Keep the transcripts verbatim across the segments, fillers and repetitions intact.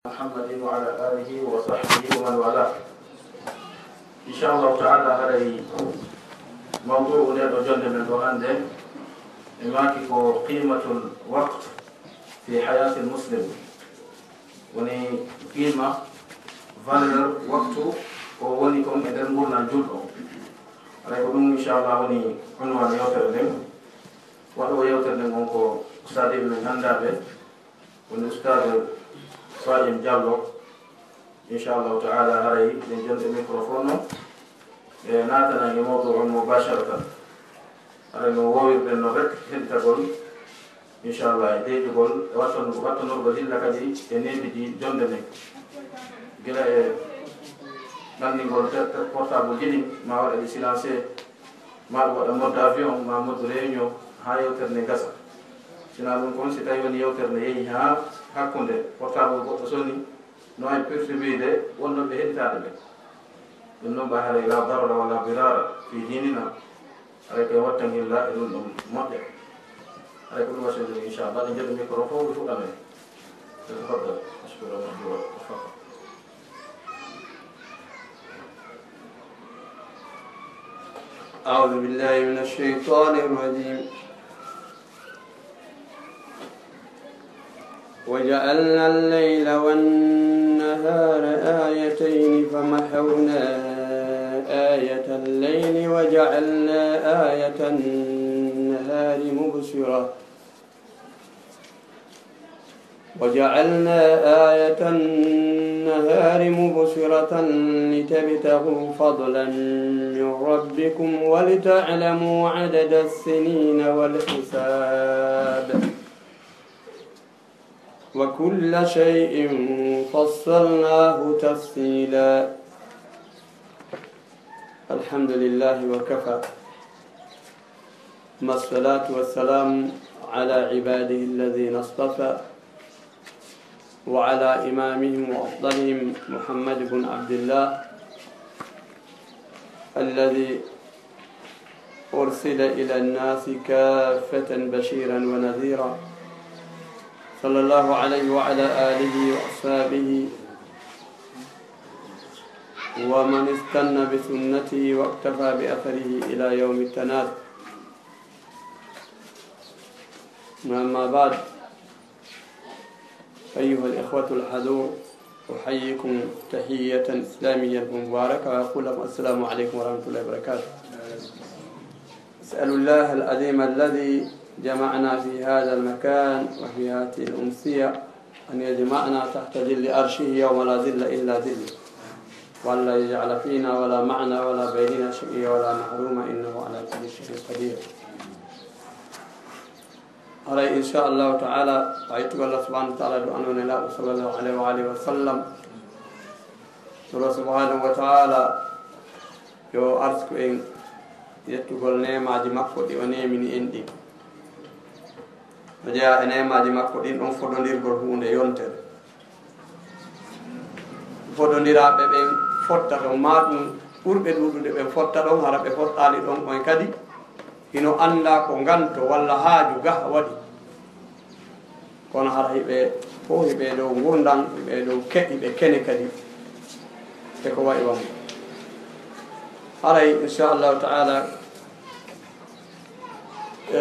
محمد وعلى آله وصحبه ومن والاه. إن شاء الله تعالى, haray mawdu'u nde ɗo jonde men ɗo hannde, e maaki ko قيمة الوقت في حياة المسلم. Woni qiima, valeur waktu ko woni kon e nder ngurndan julɗo. Haray ko ɗum, inchallah, woni unwaan yewtere nden. Waɗoowo yewtere nden on ko ustaadiiɓe men anndaaɓe, woni ustaadu Fahim Diallo. Inchallahu taala, haray ɓe jonde microphone on, ɓe naatana e mawdu on mubasharatan. Haray no woowirɗen non rek heɗitagol, inchallah, e deeƴugol, e wattan-, wattanurgol hilla kadi e neeɓidi jonde nden. Gila e nanndingol te-, te-, portable ji ɗin, ma waɗa ɗi silencieux, ma ɗum waɗa mode avion, ma mode réunion, haa yewtere nde gasa. Sinaa ɗum kon, si tawi woni yewtere nde yehi haa hakkunde, portable goɗɗo soni, no ay perturbide wonɗon ɓe heɗitaade ɓe. Ɗum noon, ɓay haray la darara wala dirara fi dinina. Haray koye wattan hilla e ɗum ɗon moƴƴa. Haray ko ɗum wasiyde, inchallah, ɓe njeɗa micro fof ɓe fuɗɗa men. Tafaddal, mashkuran majura, tafaddal. أعوذ بالله من الشيطان الرجيم. وجعلنا الليل والنهار آيتين فمحونا آية الليل وجعلنا آية النهار مبصرة وجعلنا آية النهار مبصرة لتبتغوا فضلا من ربكم ولتعلموا عدد السنين والحساب وكل شيء فصلناه تفصيلا. الحمد لله وكفى. ثم الصلاة والسلام على عباده الذين اصطفى وعلى إمامهم وأفضلهم محمد بن عبد الله الذي أرسل إلى الناس كافة بشيرا ونذيرا، صلى الله عليه وعلى آله وأصحابه ومن استن بسنته واقتفى بأثره إلى يوم التناد. أما بعد، أيها الإخوة الحضور، أحييكم تحية إسلامية مباركة وأقول لكم السلام عليكم ورحمة الله وبركاته. أسأل الله العظيم الذي جمعنا في هذا المكان وفي هذه الأمسية أن يجمعنا تحت ظل عرشه يوم لا ظل إلا ظله، وأن لا يجعل فينا ولا معنا ولا بيننا شقيا ولا محروما، إنه على كل شيء قدير. Haray, inchallahu taala, a yettugo Allah subhanahu wa taala, du'ano Nelaaɗo sallallahu alayhi wa alihi wa sallam. Toro subhanahu wa taala yo arsiku en yettugol neemaaji makko ɗi o neemini en ɗin. No jeyaa e neemaaji makko ɗin ɗon fodondirgol huunde yontere. Fodondiraaɓe ɓen fotta ɗon, maa ɗum ɓurɓe ɗuuɗude ɓen fotta ɗon, hara ɓe fottaali ɗon on kadi, hino anndaa ko nganto walla haaju gaha waɗi. Kono hara hiɓe fof hiɓe dow ngurndan, hiɓe dow ke-, hiɓe kene kadi e ko wayi won. Haray, inchallahu taala, e,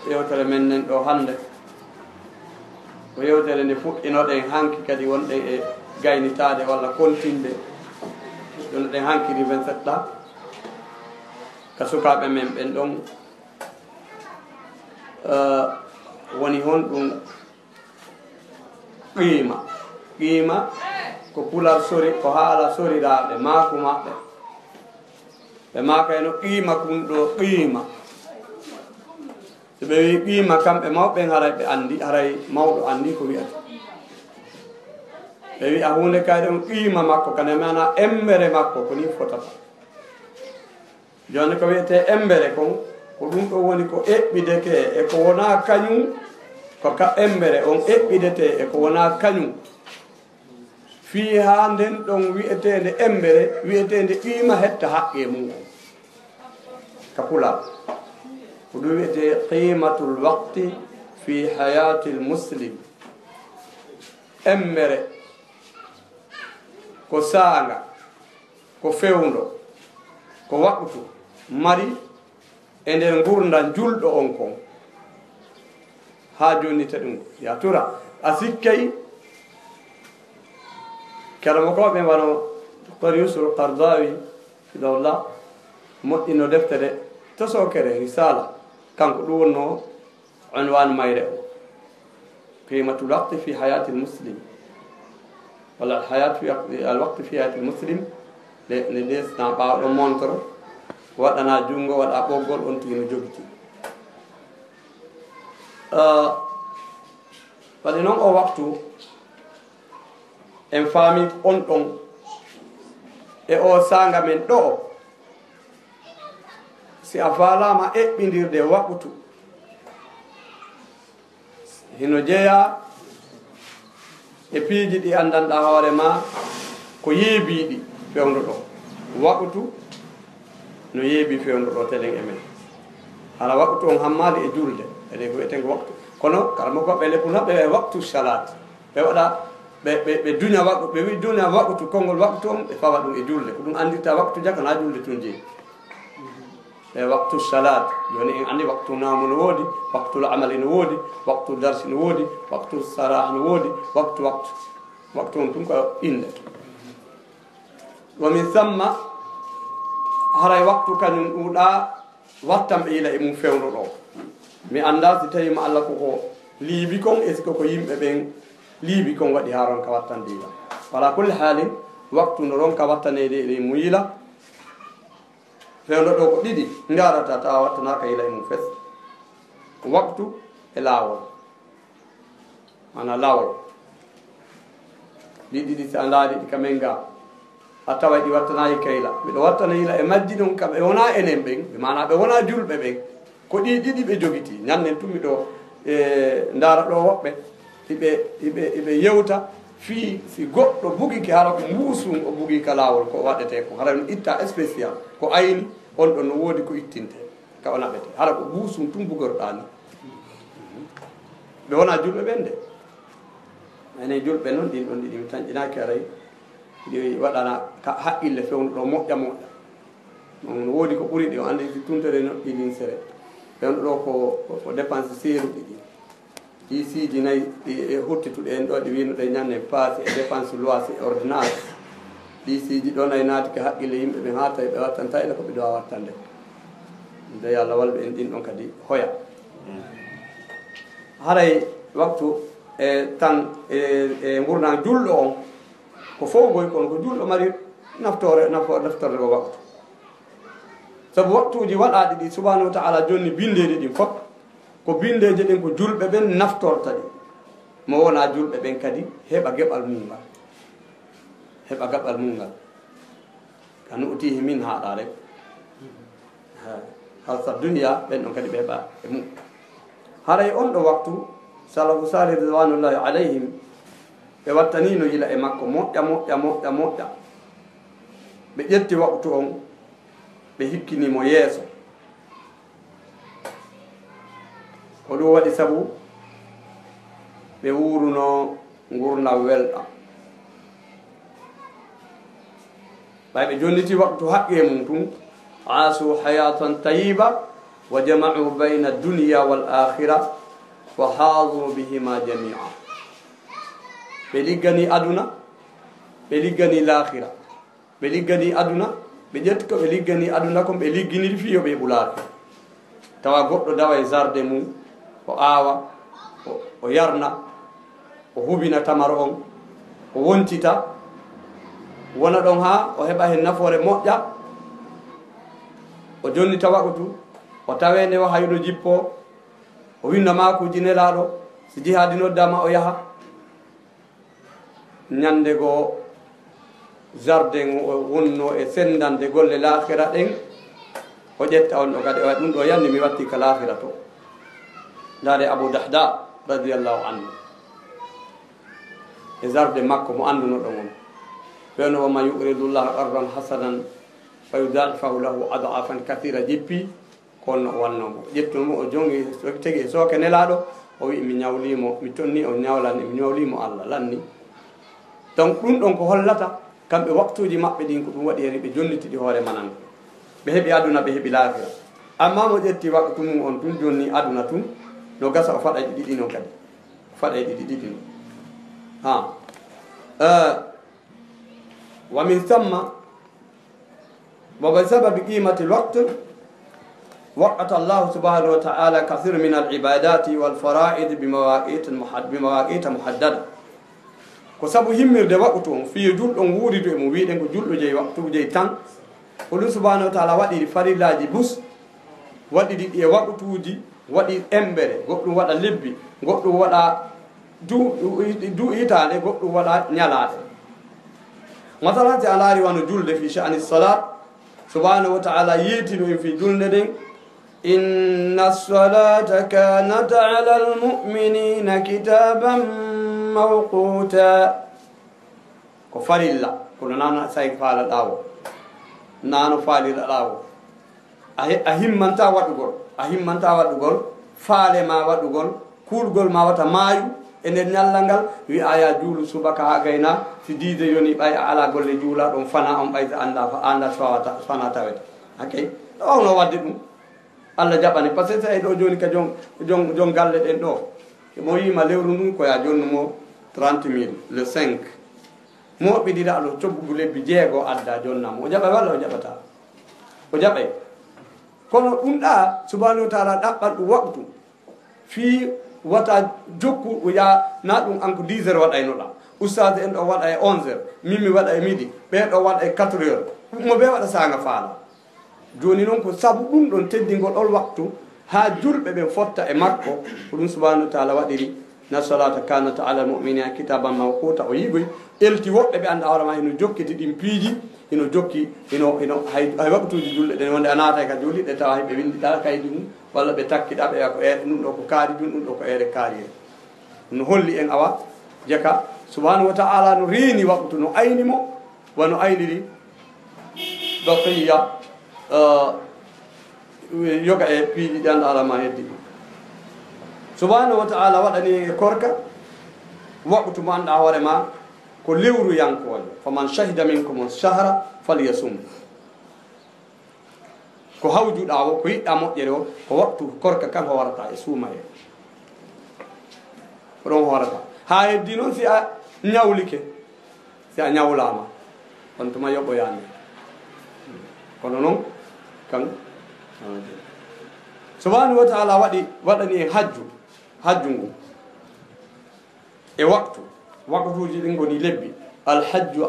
yewtere men nden ɗo hannde, ko yewtere nde fuɗɗinoɗen hanki kadi wonɗen e gaynitaade walla kontinde. Fuɗɗinoɗen hanki ni vingt-sept ka sukaaɓe men ɓen ɗon, e, woni honɗum qiima. Qiima ko pular sori, ko haala soriraaɓe, maaku maɓɓe. Ɓe maakayno qiima kun ɗo qiima. So ɓe wi'i qiima, kamɓe mawɓe ɓen haray ɓe anndi, haray mawɗo anndi ko wi'ata. Ɓe wi'a huunde kayre on qiima makko, kane maana embere makko, ko ni fotata. Jooni ko wi'etee embere kon, ko ɗum ɗo woni ko eɓɓidetee e ko wonaa kañum, ko ka embere on eɓɓidetee e ko wonaa kañum. Fii haa nden ɗon wi'eteende embere, wi'eteende qiima hetta haqqee mum on. Ka pular, ko ɗum wi'etee qiimatul waqti fii hayaatil muslim. Embere Ko saanga, ko fewndo, ko waqtu mari e nder ngurndan julɗo on kon. Haa jooni te ɗum ya tura. A sikkay kala mo ko ɓe wano Docteur Yusuf Qardawi, fidawla, moƴƴino deftere tosokere, risala, kanko ɗum wonno unwan mayre o, qimatul waqti fi hayatil muslim, walla al hayat fi, al waqti fi hayatil muslim. Nde nde desna ɓaawo ɗon montre, waɗana junngo, waɗa ɓoggol, on tigi no jogiti. Ah, waɗi noon o waktu, en faami on ɗon e o saanga men ɗo. Si a faalaama eɓɓindirde waqtu, hino jeyaa e piiji ɗi anndanɗaa hoore maa, ko yeebiiɗi fewndo ɗo. Waqtu no yeebii fewndo ɗo telen e men. Hara waqtu on hammaali e julde, enen ko wi'eten ko waqtu. Kono kala mo ko ɓe leppun haɓɓe e waqtu salaat. Ɓe waɗa, ɓe, ɓe, ɓe duña waqtu, ɓe wi duña waqtu, konngol waqtu on, ɓe fawa ɗum e julde. Ko ɗum anndirta waqtu jaka, na julde tun jeyi. E waqtu salaat, jooni en anndi waqtu nawmu no woodi, waqtu amali no woodi, waqtu darsi no woodi, waqtu sarah no woodi, waqtu, waqtu. Waqtu on tun ko innde. Wa min samma, haray waqtu kañum ɗuuɗa wattan ɓe yila e mum fewndo ɗo. Mi annda si tawi ma Allah ko ko liibi kon, e si ko ko yimɓe ɓen liibi kon waɗi haa ronka wattande yila. Wala kulli haalin, waqtu no ronka wattanede e mum yila. Fewndo ɗo ko ɗiɗi ndarata, tawa wattanaaka yila e mum fes. Waqtu e laawol. Maanaa laawol. Ɗi ɗiɗi, si a ndaari ɗi ka men ga, a taway ɗi wattanaaki ka yila. Miɗo wattana yila e majji ɗon, ka ɓe wonaa enen ɓen, ɓe maanaa ɓe wonaa julɓe ɓen. Ko ɗi ɗiɗi ɓe jogiti. Ñannen tun miɗo, e, ndaara ɗo woɓɓe, iɓe, iɓe, iɓe yewta fii si goɗɗo bugike, hara ko mbuusun o bugi ka laawol, ko waɗetee ko. Hara no itta spécial. Ko ayni, on ɗon no woodi ko ittinte. Ka o naɓete. Hara ko buusum tun bugorɗaa ni. Ɓe wonaa julɓe ɓen de. Enen julɓe non, ɗin ɗon ɗiɗi mi tanƴinaaki aray. Ɗi waɗana ka haqqille fewndo ɗo moƴƴa moƴƴa. On no woodi ko ɓuri ɗi, o anndi si tuntere no ɗi linsere. Fewndo ɗo ko, ko, ko dépense seeruɗi ɗi. Ɗii siiji nayi ɗi e huttituɗe en ɗo, ɗi wi'unoɗen ñannen paasi e dépense loyer e ordonnance. Ɗii siiji ɗo nayi naati ka haqqille yimɓe ɓen haa tawi ɓe wattanta ila ko ɓe ɗo wattande. Nde yo Allah wallu en ɗin ɗon kadi hoya. Haray waqtu e tan e, e ngurndan julɗo on, ko fow goy, kono ko julɗo mari naftoore, nafo-, naftorde ko waqtu. Sabu waqtuuji waɗaaɗi ɗi Subhaanahu wa Ta'ala jonni binndeeji ɗin fof, ko binndeeji ɗin ko julɓe ɓen naftorta ɗi. Mo wonaa julɓe ɓen kadi heɓa geɓal mum ngal. Heɓa geɓal mum ngal. Ka nu'utihi min haɗa rek. Ha, harsa dunya, ɓen ɗon kadi ɓe heɓa e mum. Haray on ɗo waqtu, salafu salih ridwanullahi alayhim, ɓe wattanino yila e makko moƴƴa, moƴƴa, moƴƴa, moƴƴa. Ɓe ƴetti waqtu on, ɓe hikkini mo yeeso. Ko ɗum waɗi sabu ɓe wuuruno ngurndan welɗan. Ɓay ɓe jonniti waqtu haqqee mum tun, "Aasu hayatan tayyiba, wa jama'u bayna dunya wal akhira, wa haazu bihima jami'a." Ɓe liggani aduna, ɓe liggani laakhira. Ɓe liggani aduna, ɓe ƴetti ko ɓe liggani aduna kon, ɓe ligginiri fii yo ɓe ɓulaaka. Tawa goɗɗo dawa e zarde mum, o aawa, o, o yarna, o hubina tamaro on, o wontita, wona ɗon haa o heɓa hen nafoore moƴƴa, o jonnita waqtu, o tawee nde o hayno jippoo, o winna maakuuji Nelaaɗo, si jihaadi noddaama o yaha. Ñande goo, zarden o wonnoo e senndande golle laakhira ɗen, o ƴetta on ɗo kadi, o waɗi ɗum ɗo yanni mi watti ka laakhira to. Ndaare Abu Dahda radiyallahu anhu. E zarde makko mo anndunoɗon on. Ɓe no, "Wa man yuqridu llaha qardan hasanan fa yudha'ifahu lahu ad'afan kathira," jippi. Kono no o wannoo mo. Ƴettuno mo, o jongi, so-, tegi e sooke Nelaaɗo, o wi'i, "Mi ñawlii mo, mi tonni, o ñawlani, mi ñawlii mo Allah, lanni." Donc, ɗum ɗon ko hollata, Kamɓe waktuuji maɓɓe ɗin ko ɗum waɗi yani ɓe jonniti ɗi hoore manan. Ɓe heɓi aduna, ɓe heɓi laakira. Amma mo ƴetti waktu mum on tun, jonni aduna tun, no gasa o faɗa ɗi ɗiɗi non kadi. O faɗa ɗi ɗiɗi non. Ha. Eh, wa min samma, wa bi sababi qimati al-waqt, waqqata Allahu subhanahu wa ta'ala kathira min al-ibadati wal fara'id bi mawaqit muhad-, bi mawaqit muhaddada. Ko sabu himmirde waktu on, fii yo julɗo on wuuridu e mum, wi'uɗen ko julɗo jeyi waktu, jeyi tan. Ko ɗum subhanahu wa ta'ala waɗiri farillaaji bus, waɗiri ɗi e waktuuji, waɗi embere, goɗɗum waɗa lebbi, goɗɗum waɗa du-, du-, hitaande, goɗɗum waɗa ñalaaɗe. Masalan, si a laari wano julde, fii sha'ani salat, subhanahu wa ta'ala yeetino en fii julde ɗen, inna salata kanat ala almu'minina kitaban mawquta. Ko farilla, kono nano say faala ɗawo. Nano faalira ɗawo. A he-, a himmanta waɗugol. A himmanta waɗugol. Faale ma waɗugol. Kuulgol ma wata maayu. E nder ñallal ngal, wi'a ya juulu subaka haa gayna. Si diide yoni ɓay a ala golle juula ɗon fana on ɓay sa annda fa-, annda so fawata, fana tawete. Hakay. Ɗo wawno waɗde ɗum. Allah jaɓani. Parce que si a ɗo jooni ka jon, jon, jon galle ɗen ɗo. Mo yiima lewru ndun ko ya jonnu mo trente mille, le cinq. Mo ɓidira ɗo coggu lebbi jeego adda jonna mo. O jaɓay walla o jaɓata? O jaɓay. Kono ɗum ɗa, subhanahu wa ta'ala ɗaɓɓan ɗum waktu. Fii wata jokku o ya, na ɗum an ko dix heures waɗayno ɗa. Ustaz en ɗo waɗa e onze heures, min mi waɗa e midi, ɓe ɗo waɗa e quatre heures. Mo ɓe waɗa saanga faala. Jooni noon ko sabu ɗum ɗon teddingol on waktu, haa julɓe ɓen fotta e makko, ko ɗum subhanahu wa ta'ala waɗiri, inna salata kanat ala almu'minina kitaban mawquta, o yigoy, elti woɓɓe ɓe annda hoore ma hino jokkiti ɗin piiji, hino jokki, hino, hino, hay, hay waktuuji julɗe ɗen wonde a naatay ka juuliɗe tawa hay ɓe winndi ɗa kaydi mum, walla ɓe takki ɗa ɓe wi'a ko eere, ɗum ɗo ko kaari ɗum, ɗum ɗo ko eere kaari en. No holli en awa, jaka, subhanahu wa ta'ala no reeni waktu, no ayni mo, wano ayniri, baqiya, eh, yoga e piiji ɗi annda hoore ma heddi. Subhanahu wa ta'ala waɗani en e korka, waktu mo annda hoore ma ko lewru yankoojo. Faman shahida minkum shahra falyasum. Ko hawjuɗa o, ko yiɗɗa moƴƴere o, ko waktu korka kan howarata e suumayee. Ko ɗon howarata. Haa heddi noon si a ñawlike, si a ñawlaama, on tuma yoɓoyaani. Kono noon, kan, subhanahu wa ta'ala waɗi, waɗani en hajju, hajju ngu. E waktu, waktuuji ɗin ngoni lebbi. Alhajju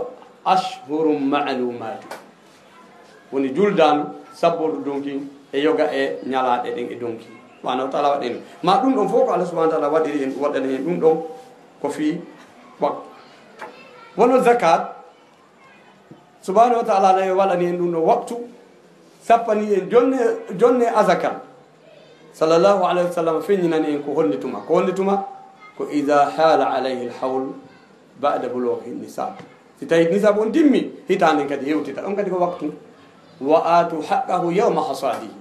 ashhurun ma'lumatu. Woni juldaandu, sabbordu donki, e yoga e ñalaaɗe ɗen e donki. Subhanahu wa ta'ala waɗani. Ma ɗum ɗon fof ko Allah subhanahu wa ta'ala waɗiri en, waɗani en ɗum ɗon ko fii waktu. Wano zakat, subhanahu wa ta'ala ne waɗani en ɗum ɗo waktu, sappani en jonne, jonne azakal. Sallallahu alayhi wa sallam feññinani en ko honde tuma. Ko honde tuma? Ko idha hala alayhi alhawl ba'da bulughi nisab. Si tawi nisab on timmi, hitaande kadi hewtita. On kadi ko waktu. Wa atu haqqahu yawma hasadihi.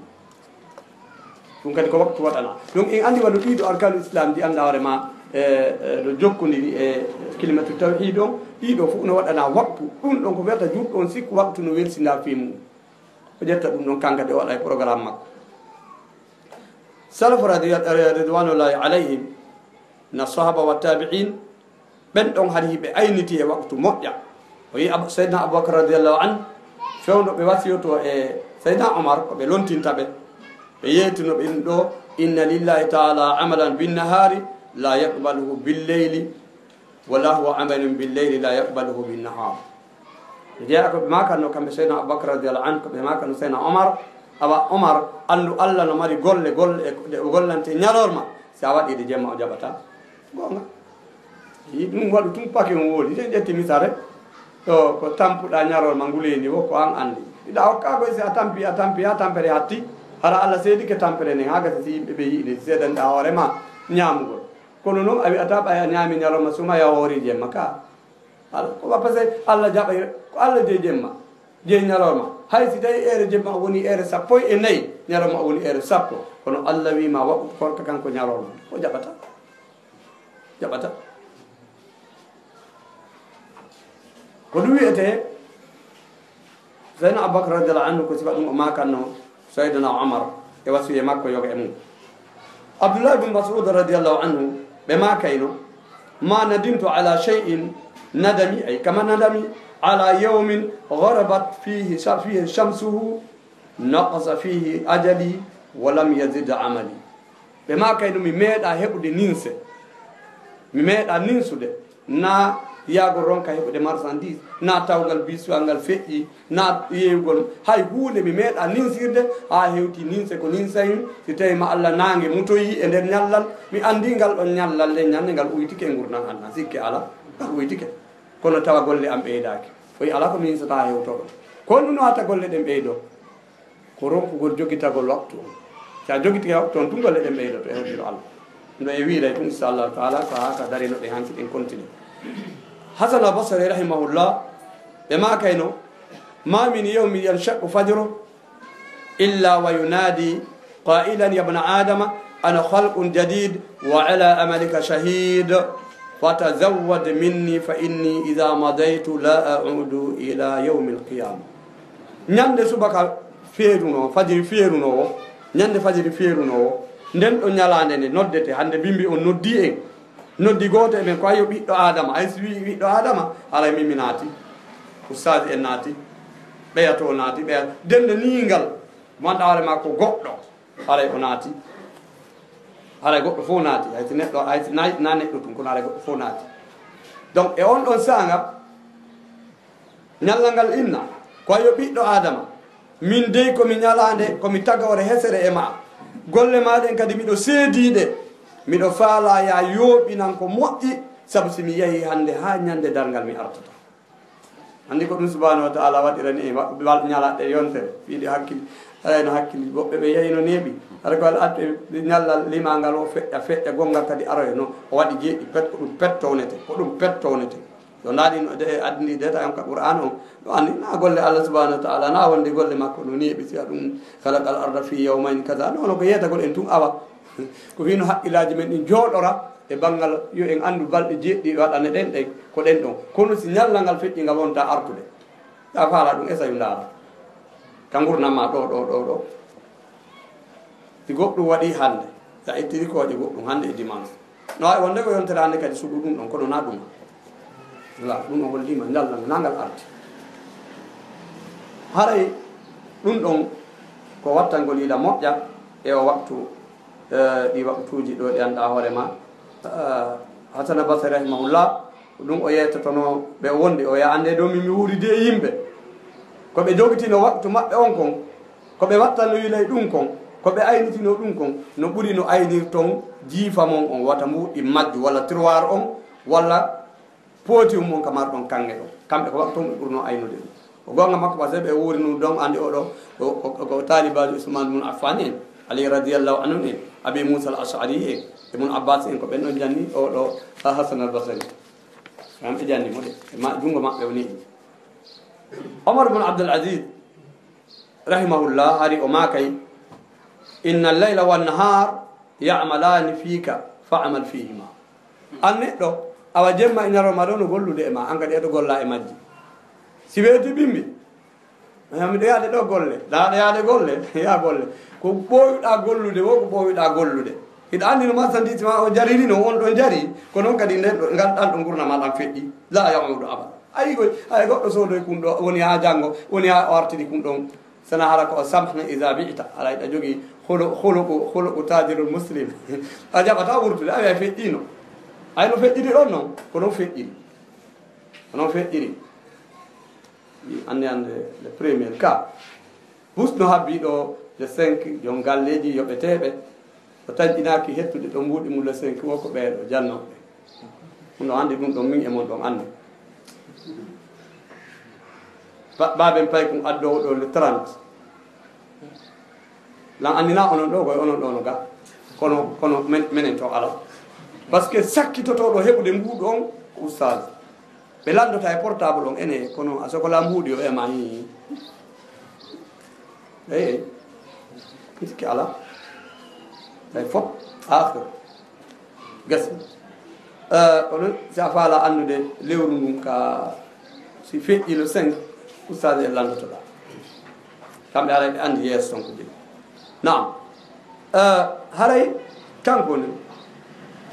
Ɗum kadi ko waktu waɗana. Donc en anndi wano ɗiɗo arkanu islam ɗi annda hoore ma, e, e, no jokkondiri e kalimatu tawhid on, ɗiɗo fof no waɗana waktu. Ɗum ɗon ko wiyata juulɗo on sikku waktu no welsinda fii mum. O ƴetta ɗum ɗon kanka de o waɗa e programme makko. Salaf radi-, ridwanullahi alayhim, na sahaba wa tabi'in, ɓen ɗon hari hiɓe ayniti e waktu moƴƴa. O yi Abu-, Seydina Abubakar radiyallahu anhu, fewndo ɓe wasiyoto e Seydina Omar, ko ɓe lontinta ɓe. Ɓe yeetino ɓe ɗum ɗo, inna lillahi ta'ala amalan bin nahari la yaqbaluhu bil leyli, wala huwa amalun bil leyli la yaqbaluhu bin nahar. Ɓe jeeya ko ɓe makanno kamɓe Seydina Abubakar radiyallahu anhu, ko ɓe makanno Seydina Omar, awa Omar, anndu Allah no mari golle, golle e, ɗe o gollante ñalorma, si a waɗi ɗe jemma o jaɓata. Goonga. Yi ɗum waɗu tun pake on woodi. Sen ƴetti misal rek. Ɗo ko tampuɗa ñalorma nguleendi wo ko an anndi. Iɗa hokka koy si a tampi, a tampi, haa tampere hatti. Hara Allah seedike tampere nden, haa gasa si yimɓe ɓe yi'ide, si seedanɗa hoore ma ñaamugol. Kono noon a wi'ata ɓay a ñaami ñalorma suma ya hoori jemma ka. Al-, ko wa-, parce que Allah jaɓay, ko Allah jeyi jemma, jeyi ñalorma. Hay si tawi eere jemma woni eere sappo e nayi, ñalorma woni eere sappo, kono Allah wiima waɗu korka kanko ñalorma, o jaɓata. Jaɓata. Ko ɗum wiyetee Seydina Abubakar radiyallahu anhu, ko sifa ɗum o maakanno Seydina Omar e wasiye makko yoga e mum. Abdullah ibn Mas'ud radiyallahu anhu, ɓe maakayno: "Ma nadimtu ala shay'in nadami, ay kama nadami ala yawmin gharabat fihi sha-, fihi shamsuhu, naqasa fihi ajali, wa lam yazid amali." Ɓe maakayno: "Mi meeɗa heɓude ninse, mi meeɗa ninsude, na yahgol ronka heɓude marchandise, na tawgal bisuwal ngal feƴƴi, na yeeyugol hay huunde, mi meeɗa ninsirde haa hewti ninse ko ninsaymi. Si tawi ma Allah naange mutoyi e nder ñallal, mi anndi ngal ɗon ñallal, nden ñannde ngal uytike e ngurndan Allah, sikke alaa, ngal uytike. Kono tawa golle am ɓeydaaki." O wi'i: "Alaa ko mi ninsata haa hewto ɗon." Ko honɗum wata golle ɗen ɓeydo? Ko ronkugol jogitagol waktu on. Si a jogitike waktu on, tun golle ɗen ɓeydoto e hoddiro Allah. Ɗo e wiiray tun, inshallahu taala, ko haa ka darino ɗen hanki ɗen continue. Hasan al Basri rahimahullah, ɓe maakayno: "Ma min yawmin yanshaqqu fajru illa wa yunadi qailan ya bna Adama, ana khalqun jadid wa ala amalika shahid, fatazawwad minni fa inni idha madaytu la a'udu ila yawmil qiyamah." Ñande subaka feeruno, fajiri feeruno o, ñande fajiri feeruno o, nden ɗo ñalaande nde noddete, hande bimbi on noddi en, noddi gooto e men ko: "Ayo ɓiɗɗo Adama." Ay si wi'i ɓiɗɗo Adama, haray min mi naati, ustaaji en naati, ɓeya to naati, ɓeya dende ningal, mo anndaa hoore maa ko goɗɗo, haray o naati, haray goɗɗo fof naati, hay si neɗɗo, hay si na, na neɗɗo tun, kono haray goɗɗo fof naati. Donc, e on ɗon saanga, ñallal ngal inna, ko: "Ayo ɓiɗɗo Adama, min dey ko mi ñalaande, ko mi tagoore hesere e maa. Golle maa ɗen kadi miɗo seedii ɗe. Miɗo faalaa ya yooɓinan ko moƴƴi, sabu si mi yahii hande haa ñande darngal mi artata." Anndi ko ɗum subhanahu wa taala waɗirani en wa-, wal-, ñalaɗe yontere, piiɗi hakkil, haray no hakkil woɓɓe ɓe yahino neeɓi. Hara ko Alla addu e ñallal limangal o feƴƴa, feƴƴa gonngal kadi aroyno, o waɗi jeeɗi pet, ko ɗum pettownete, ko ɗum pettownete. So ndaɗi no de, addini deta en ka Qur'an on, no anndi na golle Allah subhanahu wa ta'ala, na wonde golle makko no neeɓi, si a ɗum khalaqal arda fi yawmayn kaza, no, no ko yeetagol en tun awa. Ko fino haqqillaaji men ɗin jooɗora e banngal yo en anndu balɗe jeeɗiɗi waɗane ɗen ɗen, ko ɗen ɗon. Kono si ñallal ngal feƴƴi ngal wonta artude, ya faala ɗum, esa yo ndaara. Ka ngurndan ma ɗo, ɗo, ɗo, ɗo. Si goɗɗum waɗi hannde, si a ittiri kooƴe goɗɗum hannde e dimanche. No waawi wonde ko yontere hannde kadi suɓu ɗum ɗon, kono na ɗum. Wala, ɗum o holliima, njalla, na ngal arti. Haray ɗum ɗon ko wattangol yila moƴƴa e o waktu, eh, ɗi waktuuji ɗo ɗi anndaa hoore ma. Eh, Hasan Basri rahimahullah, ko ɗum o yeetotonoo ɓe o wondi, o wi'a, "Annde ɗo min mi wuuridi e yimɓe. Ko ɓe jogitino waktu maɓɓe on kon, ko ɓe wattanoyi ley ɗum kon, ko ɓe aynitinoo ɗum kon, no ɓuri no aynirton jiifa mon on, wata mbuuɗi majju, walla tiroir on, walla pooti mon ka marɗon kaŋŋe ɗon." Kamɓe ko waktu on ɓe ɓurnoo aynude ɗum. Ko goonga makko, parce que ɓe wuurinu ɗon, anndi oɗo ko, ko, ko, ko taalibaajo Usman ibn Affan en, Ali radiyallahu anhu en, Abi Musa al-Ash'ari en, Ibn Abbas en, ko ɓen ɗon janni oɗo Hasan al-Basri. Kamɓe janni mo de, e ma-, junngo maɓɓe o neeɓi. Omar ibn Abdul Aziz, rahimahullah, hari o maakay, "Inna al-layla wan nahar ya'malani fika, fa'mal fihima." An neɗɗo, awa jemma e ñalawma ɗo no gollude e ma, an kadi eto golla e majji. Si weeti bimbi, eh, miɗo yaade ɗo golle, laaɗa yaade golle, ya golle. Ko ɓooyuɗa gollude wo, ko ɓooyuɗa gollude. Hiɗa anndi no marchandise ma o jariri, no on ɗon jari, ko noon kadi nden ɗo, ngal ɗan ɗo ngurndan ma ɗan feƴƴi. La ya'udu abada. Ayi koy, hay goɗɗo soodoy kun ɗo, woni haa janngo, woni haa o artiri kun ɗon. Sana hara ko o samhna iza bi'ta. Alaa hiɗa jogii holo-, holoku, holoku taajirul muslim. A jaɓataa wurtude, a wi'a feƴƴiino. Ay no feƴƴiri ɗon non, ko non feƴƴiri. Ko non feƴƴiri. Ɗi annde annde le premier cas. Bus no habbi ɗo le cinq, jon galleeji yoɓeteeɓe. So taƴƴinaaki hettude ɗo mbuuɗi mum le cinq o, ko ɓee ɗo jannooɓe. Ɗum ɗo anndi ɗum ɗon, min e mon ɗon anndi. Ba-, baaben paykun addoowo ɗo le trente. Lan anndina onon ɗo, koye onon ɗo no ga. Kono, kono men, menen to alaa. Parce que sakkitotooɗo heɓude mbuuɗu on ko ustaas. Ɓe lanndota e portable on ene, kono a sokola mbuuɗi o ema, hi. Eyi, eyi. Sikke alaa. Tawi fof, aakhir. Gasi. Eh, kono si a faala anndude lewru ndun ka, Si feƴƴiino cinq, ustaade en lanndotoɗaa. Kamɓe haray ɓe anndi yeeso ton ko jeli. Naam. Eh, haray kanko ni,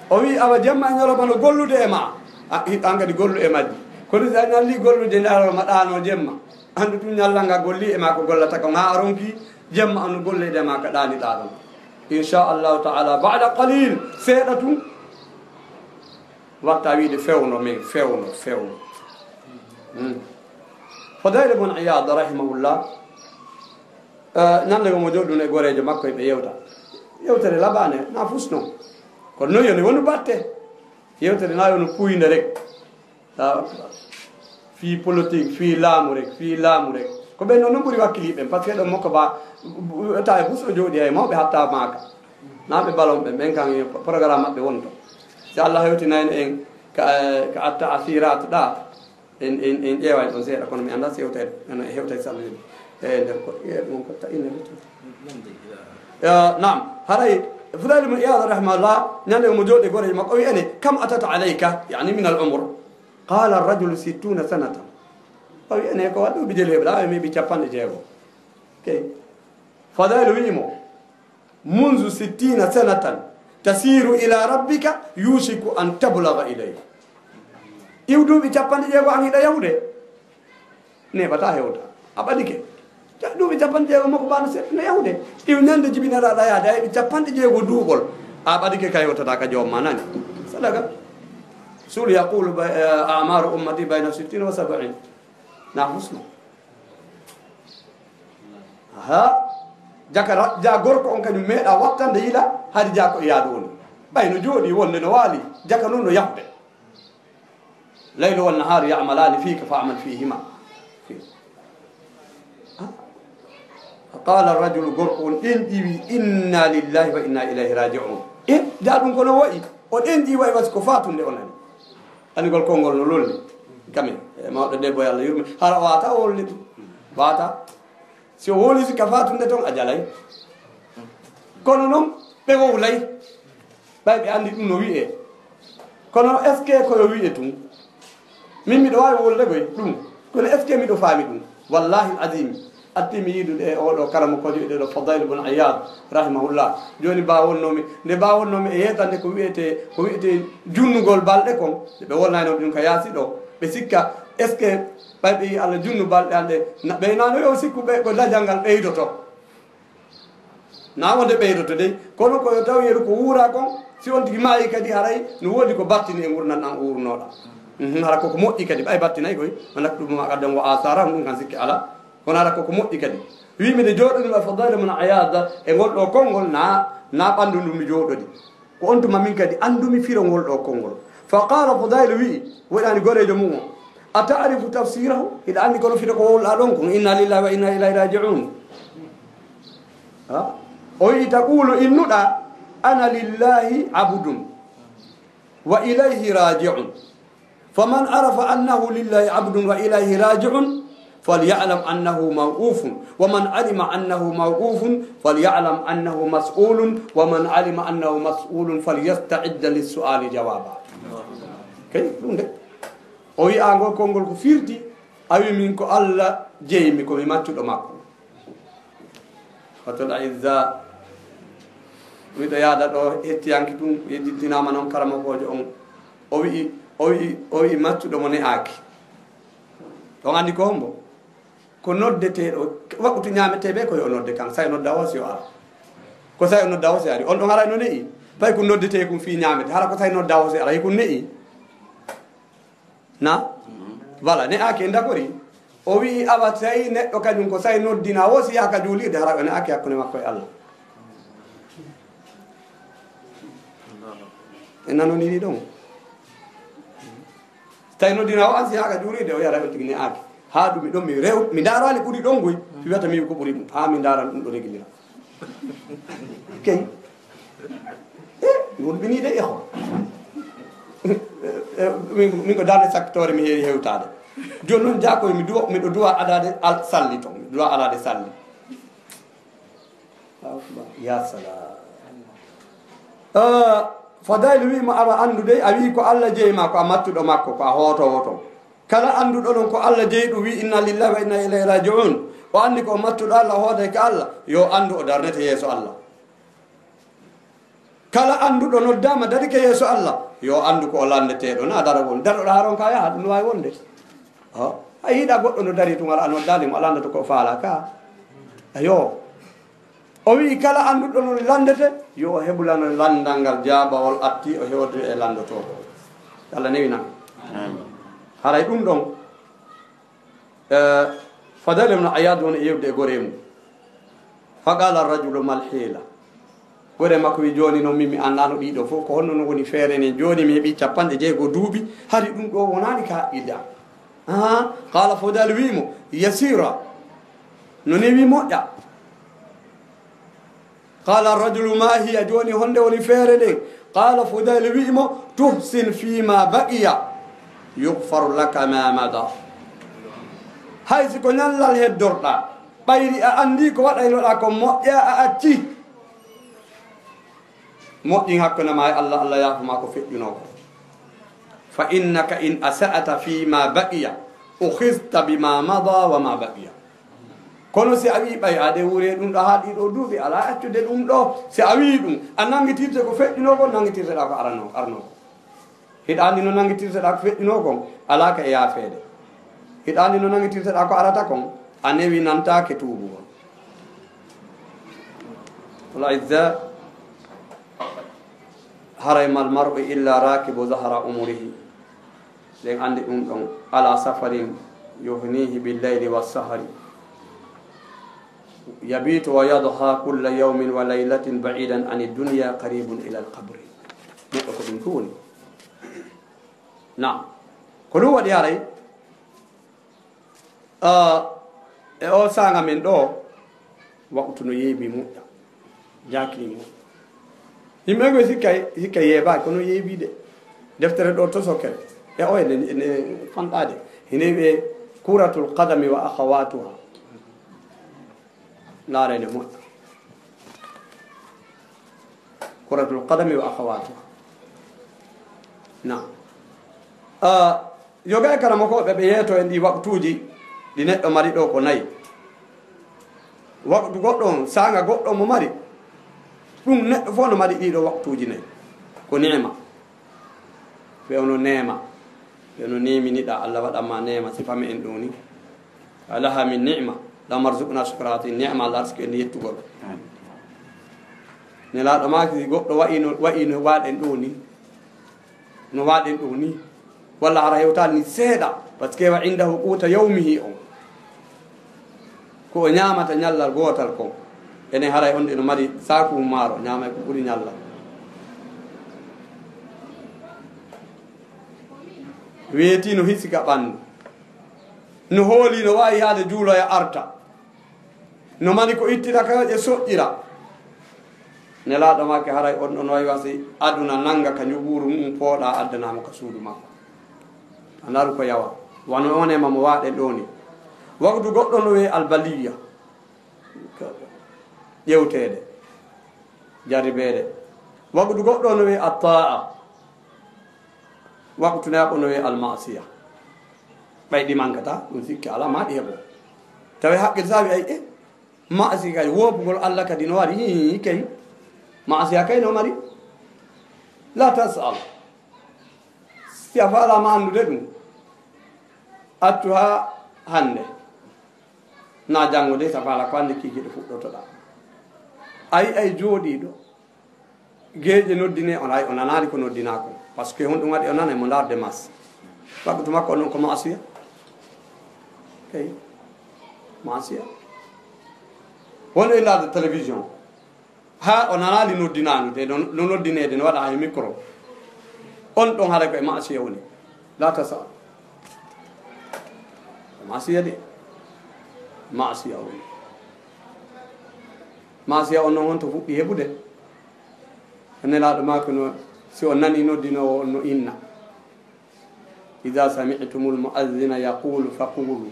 o wi'i, awa jemma e ñalawma no gollude e ma. A, hiɗo an kadi gollu e majji. Kono si a ñalli gollude, ndaaro ma ɗaano jemma. Anndu tun ñallal ngal golli e ma ko gollata ko, ŋa a ronki jemma on no golleede e ma ka ɗaaniɗaa ɗon. Inchallahu taala, baada qalil, seeɗa tun. Watta wiide fewno min, fewno, fewno. Hmm. Fodayl ibn Iyad, rahimahullah, eh, ñande go mo jooɗuno e goreejo makko, e ɓe yewta. Yewtere laɓaane, na fus non. Kono non yoni wonu batte. Yewtere na yoni puynde rek. Allahu akbar. Fii politique, fii laamu rek, fii laamu rek. Ko ɓen non, non ɓuri wakkiliiɓe ɓen, parce que ɗon mokko ba, bu-, bu-, tawi bus o jooɗi hay mawɓe hatta maaka. Naa ɓe balon ɓen, ɓen kan programme maɓɓe woni to. Si Allah hewtinayno en ka, ka atta asirat ɗa, en, en, en ƴeeway ɗon seeɗa, kono mi anndaa si hewtay, eno e hewtay sallude. E nder ko, e ɗum ko ta ina lutu. Eh, naam, haray Fudayl ibn Iyad rahimahullah, ñande mo jooɗi gore makko, o wi'i ene, kam atata alayka, yani min al umr. Qala ar-rajulu sittuna sanatan. O wi'i ene ko waɗi duuɓi jeli heɓɗa, e mi ɓi capanɗe jeego. Okay. Fudayl wi'i mo, منذ ستين سنة تسير إلى ربك يوشك أن تبلغ إليه. Iw duuɓi capanɗe jeego an hiɗa yahude. Neeɓata hewta. A ɓadike. Ja-, duuɓi capanɗe jeego makko bano seeɗa no yahude. Iw ñande jibinaraɗa yaade a heɓi capanɗe jeego duuɓol. A ɓadike ka hewtata ka joom ma nani. Sadaka. Sul yaqulu bay-, eh, a'maru ummati bayna sittin wa sab'in. Na husno. Aha. Jaka ra-, ja gorko on kañum meeɗa wattande yila, hari ja ko e yaadu on. Ɓay no jooɗi wonde no waali, jaka non no yahde. Laylu wan nahaaru ya'malani fika fa'mal fihima. Ah. Fa qala ar-rajulu, gorko on ɗen ƴiwi, inna lillahi wa inna ilayhi raji'un. E, ja ɗum ko no wa'i, o ɗen ƴiwi wa'i wasi ko fatunde o nani. Anigol konngol no lolli. Kame, e mawɗo debbo, yo Allah yurme. Hara o wata o wolli ɗum. Wata. Si o woli si ka fatunde ton, a jalay. Kono non, ɓe wowlay. Ɓay ɓe andi ɗum no wi'e. Kono est-ce que ko yo wi'e tun? Min miɗo waawi wolde koy ɗum. Kono est-ce que miɗo faami ɗum? Wallahi al-azim. Atti mi yiidude e oɗo kala mo kojo ɗo Fadayl ibn Iyad, rahimahullah. Joni ba wonnomi, nde ba wonnomi e yetande ko wi'ete, ko wi'ete junnugol balɗe kon. Ɓe wonnayno ɗum ka yaasi ɗo. Ɓe sikka, est-ce que ɓay ɓe yi Allah junnu balɗe an ɗe, na, ɓe nano yo sikku ɓe ko dajal ngal ɓeydoto. Na wonde ɓeydoto dey, kono ko yo taw yeru ko wuura kon, si on tigi maayi kadi haray no woodi ko battini e ngurndan an uurnoɗa. Mhm, hara koko moƴƴi kadi, ɓay battinay koy, o naktubu ma qaddam wa asarahum, ɗum kan sikki ala. Kono hara koko moƴƴi kadi. Wi miɗo jooɗodima Fadayl ibn Iyad e ngol ɗo konngol na, na ɓandu ndu mi jooɗodi. Ko on tuma min kadi andumi firo ngol ɗo konngol. Fa qala Fudayl wi'i, woɗani goreejo mum o, a ta'rifu tafsirahu? Hiɗa andi kono firo ko wowla ɗon kon, inna lillahi wa inna ilayhi raji'un. Ha? O wi'i taqulu innuɗa, ana lillahi abdun wa ilayhi raji'un. فمن عرف أنه لله عبد وإليه راجع فليعلم أنه موقوف، ومن علم أنه موقوف فليعلم أنه مسؤول، ومن علم أنه مسؤول فليستعد للسؤال جوابا. Kay, ɗum de. O wi'a ngol konngol ko firti, a wi min ko Allah jeymi, ko mi maccuɗo makko. Fatul Izza, miɗo yaada ɗo hettiyanke tun, yejjitinaama noon karamokoojo on. O wi'i, o wi'i, o wi'i maccuɗo mo ne'aaki. On anndi ko hombo? Ko noddeteeɗo, waɗɗutu ñaametee ɓe ko yo nodde kan, say nodda o si o ara. Ko say o nodda o si ari. On ɗon haray no ne'i. Fay ko noddetee kun fii ñaamete. Hara ko say nodda o si ara, hikun ne'i. Na? Voilà, ne'aaki en dakori. O wi'i, awa, tawi neɗɗo kañum ko say noddina, wo si yaha ka juulirde, hara o ne'aaki hakkunde makko e Allah. En nanoniri ɗon. Tawi noddina o an si yaha ka juulirde, o yara o tigi ne'aaki. Haa ɗum mi ɗon mi rew, mi ndaarani ɓuri ɗon goy, fi wiyata mi ko ɓuri ɗum. Haa mi ndaaran ɗum ɗo regilira. Key. Eh, mi hulɓinii de, eho. Eh, eh, min, min ko darde saktoore mi heewi hewtaade. Jooni noon, jaakoy, mi duwa, miɗo duwa adaade al-, salli toon. Miɗo duwa adaade salli. Ya salam. Eh, Fadayl wi'i mo, awa anndu dey, a wi'i ko Allah jeyi ma, ko a maccuɗo makko, ko a hootoowo toon. Kala annduɗo ɗon ko Allah jeyi ɗum, wi, "Inna lillahi wa inna ilayhi raji'un." O anndi ko o mattuɗo Allah, o hooday ka Allah, yo anndu o darnete yeeso Allah. Kala annduɗo noddaama, darike yeeso Allah, yo anndu ko o lanndeteeɗo, na daragol. Daroɗo haa ronka yaha, ɗum no waawi wonde. O, a yiɗa goɗɗo no dari tun, wala a noddaali mo, a lanndoto ko o faala ka. Ayo. O wi'i, kala annduɗo no lanndete, yo o heɓu lan-, lanndal ngal jaabawol atti, o hewtoyo e lanndotooɓe. Allah newinan. Amin. Haray ɗum ɗon, eh, Fadal ibn Iyad woni e yewde e goree mum. Fa qala rajulu mal hila. Goree makko wi, "Jooni non min mi anndaano ɗiɗo fof, ko honno no woni feere nden? Jooni mi heɓi capanɗe jeego duuɓi, hari ɗum ɗo wonaani ka haqqilde am." Aha, qala Fadal wi mo, "Yasira." No newi moƴƴa. Qala rajulu, "Ma hiya?" Jooni honde woni feere nden? Qala Fudayl wi'i mo, "Tuhsin fima baqiya, yughfaru laka ma mada." Hay si ko ñallal heddorɗa, ɓayri a anndi ko waɗaynoɗa ko moƴƴa a acci. Moƴƴin hakkunde ma e Allah, Allah yaafuma ko feƴƴuno ko. Fa innaka in asa'ta fima baqiya, ukhidhta bima mada wa ma baqiya. Kono si a wii ɓay aade wuure ɗum ɗo haa ɗii ɗoo duuɓi, alaa accude ɗum ɗo. Si a wii ɗum, a nanngitirte ko feƴƴunoo kon, nanngitirteɗaa ko arano, arno kon. Hiɗa anndi no nanngitirteɗaa ko feƴƴunoo kon, alaa ka e yaafeede. Hiɗa anndi no nanngitirteɗaa ko arata kon, a newinantaake tuubugol. Wal izza, haray mal mar'u illa rakibu zahra umurihi. Ɗen anndi ɗum ɗon, ala safarin yuhnihi bil layli was sahari. Yabitu wa yadha kulla yawmin wa laylatin ba'idan ani dunya qaribun ila al qabri. Neɗɗo ko ɗum ɗum woni. Naam. Ko ɗum waɗi haray, ah, e o saanga men ɗo, waqtu no yeebi moƴƴa. Jaakini mo. Yimɓe ɓe sikka, sikka yeebaaki, kono yeebi de. Deftere ɗo to sokkere. E o ene, ene fanɗaade. Hine wi'e Kuratul Qadami wa Akhawatuha. Laarene moƴƴa. Kuratul Qadami wa Akhawatuha. Na. Ah, Yoga e karamokooɓe ɓe yeeto en ɗi waqtuuji ɗi neɗɗo mari ɗo ko nayi. Waqtu goɗɗo on, saanga goɗɗo mo mari, ɗum neɗɗo fof no mari ɗiɗo waqtuuji nayi. Ko ni'ma. Ɓe ono neema. Ɓe ono neeminiɗa, Allah waɗan ma neema, si fami en ɗum ni. Alaha min ni'ma. Allahumma rzuqna shukra hadhihi ni'ma, Allah arsike en yettugol. Nelaaɗo maaki, si goɗɗo wa'i no, wa'i no waaɗen ɗo ni. No waaɗen ɗo ni, walla hara hewtaani ni seeɗa, parce que wa indahu quta yawmihi on, ko o ñaamata ñallal gootal kon. Enen haray on ɗe no mari saaku mum maaro, ñaamay ko ɓuri ñallal. Weeti no hisi ka ɓanndu. No hooli no waawi yaade juuloya arta. No mari ko ittira ka e soƴƴira. Nelaaɗo maake haray on ɗon wayi wasi aduna nannga ka njuɓuuru mum pooɗa addanaama ka suudu makko. A ndaru ko yawa. Wano onema mo waaɗen ɗo ni. Waqtu goɗɗo no wi'e albaliya. Ƴewteede. Jarribeede. Waqtu goɗɗo no wi'e attaa. Waqtu ne haɓo no wi'e almasiya. Ɓay ɗi mankata, ɗum sikke alaa, ma ɗi heɓo. Tawi haqqil saawi ay, e, maasi kay, woopugol Allah kadi no wari, hii, kay. Maasiya kay no mari. La tas'al. Si a faalaama anndude ɗum, accu haa hannde. Na janngo de, si a faala ko hannde kiikiiɗe fuɗɗotoɗaa. Ay, ay jooɗiiɗo. Geeƴe noddine, on ay o nanaali ko noddinaa ko. Parce que honɗum waɗi o nanay mo ndaarde mas. Waktu makko on ko maasiya. Eyi. Maasiya. Wonɗo e ndaarde télévision. Haa o nanaali noddinaandu de, no, no noddineede, no waɗa e micro. On ɗon haray ko e maasiya woni. La tasal. Maasiya de. Maasiya woni. Maasiya on non honto fuɗɗi heɓude? Nelaaɗo maako no, si on nani noddinoowo on no inna, "Idha sami'tumul mu'adhdhina yaqulu faqulu."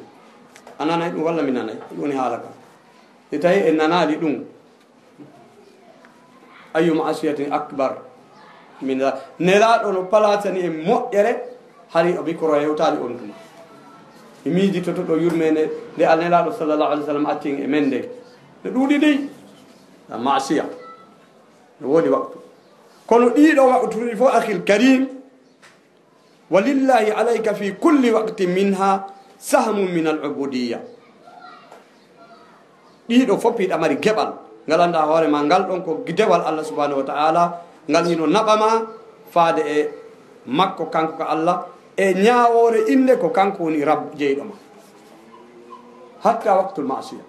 A nanay ɗum walla mi nanay? Ɗum woni haala kan. Si tawi en nanaali ɗum, ayyu ma'asiyatin akbar min dha-, Nelaaɗo no palatani en moƴƴere, hari o bikoro hewtaali on tuma. Mi miijitoto ɗo yurmeende nde Nelaaɗo sallallahu alaihi wasallam acci en e men nde. Nde ɗuuɗi dey. Al ma'siya. No woodi waqtu. Kono ɗiiɗo waqtuuji fof, akhil karim, wa lillahi alayka fi kulli waqtin minha sahmun min al ubudiyya. Ɗiiɗo fof hiɗa mari geɓal. Ngal annda hoore ma, ngal ɗon ko dewal Allah subhanahu wa ta'ala, ngal hino naɓa ma faade e makko kanko ka Allah, e ñaawoore innde ko kanko woni Rabb jeyɗo ma. Hatta waqtul ma'siya.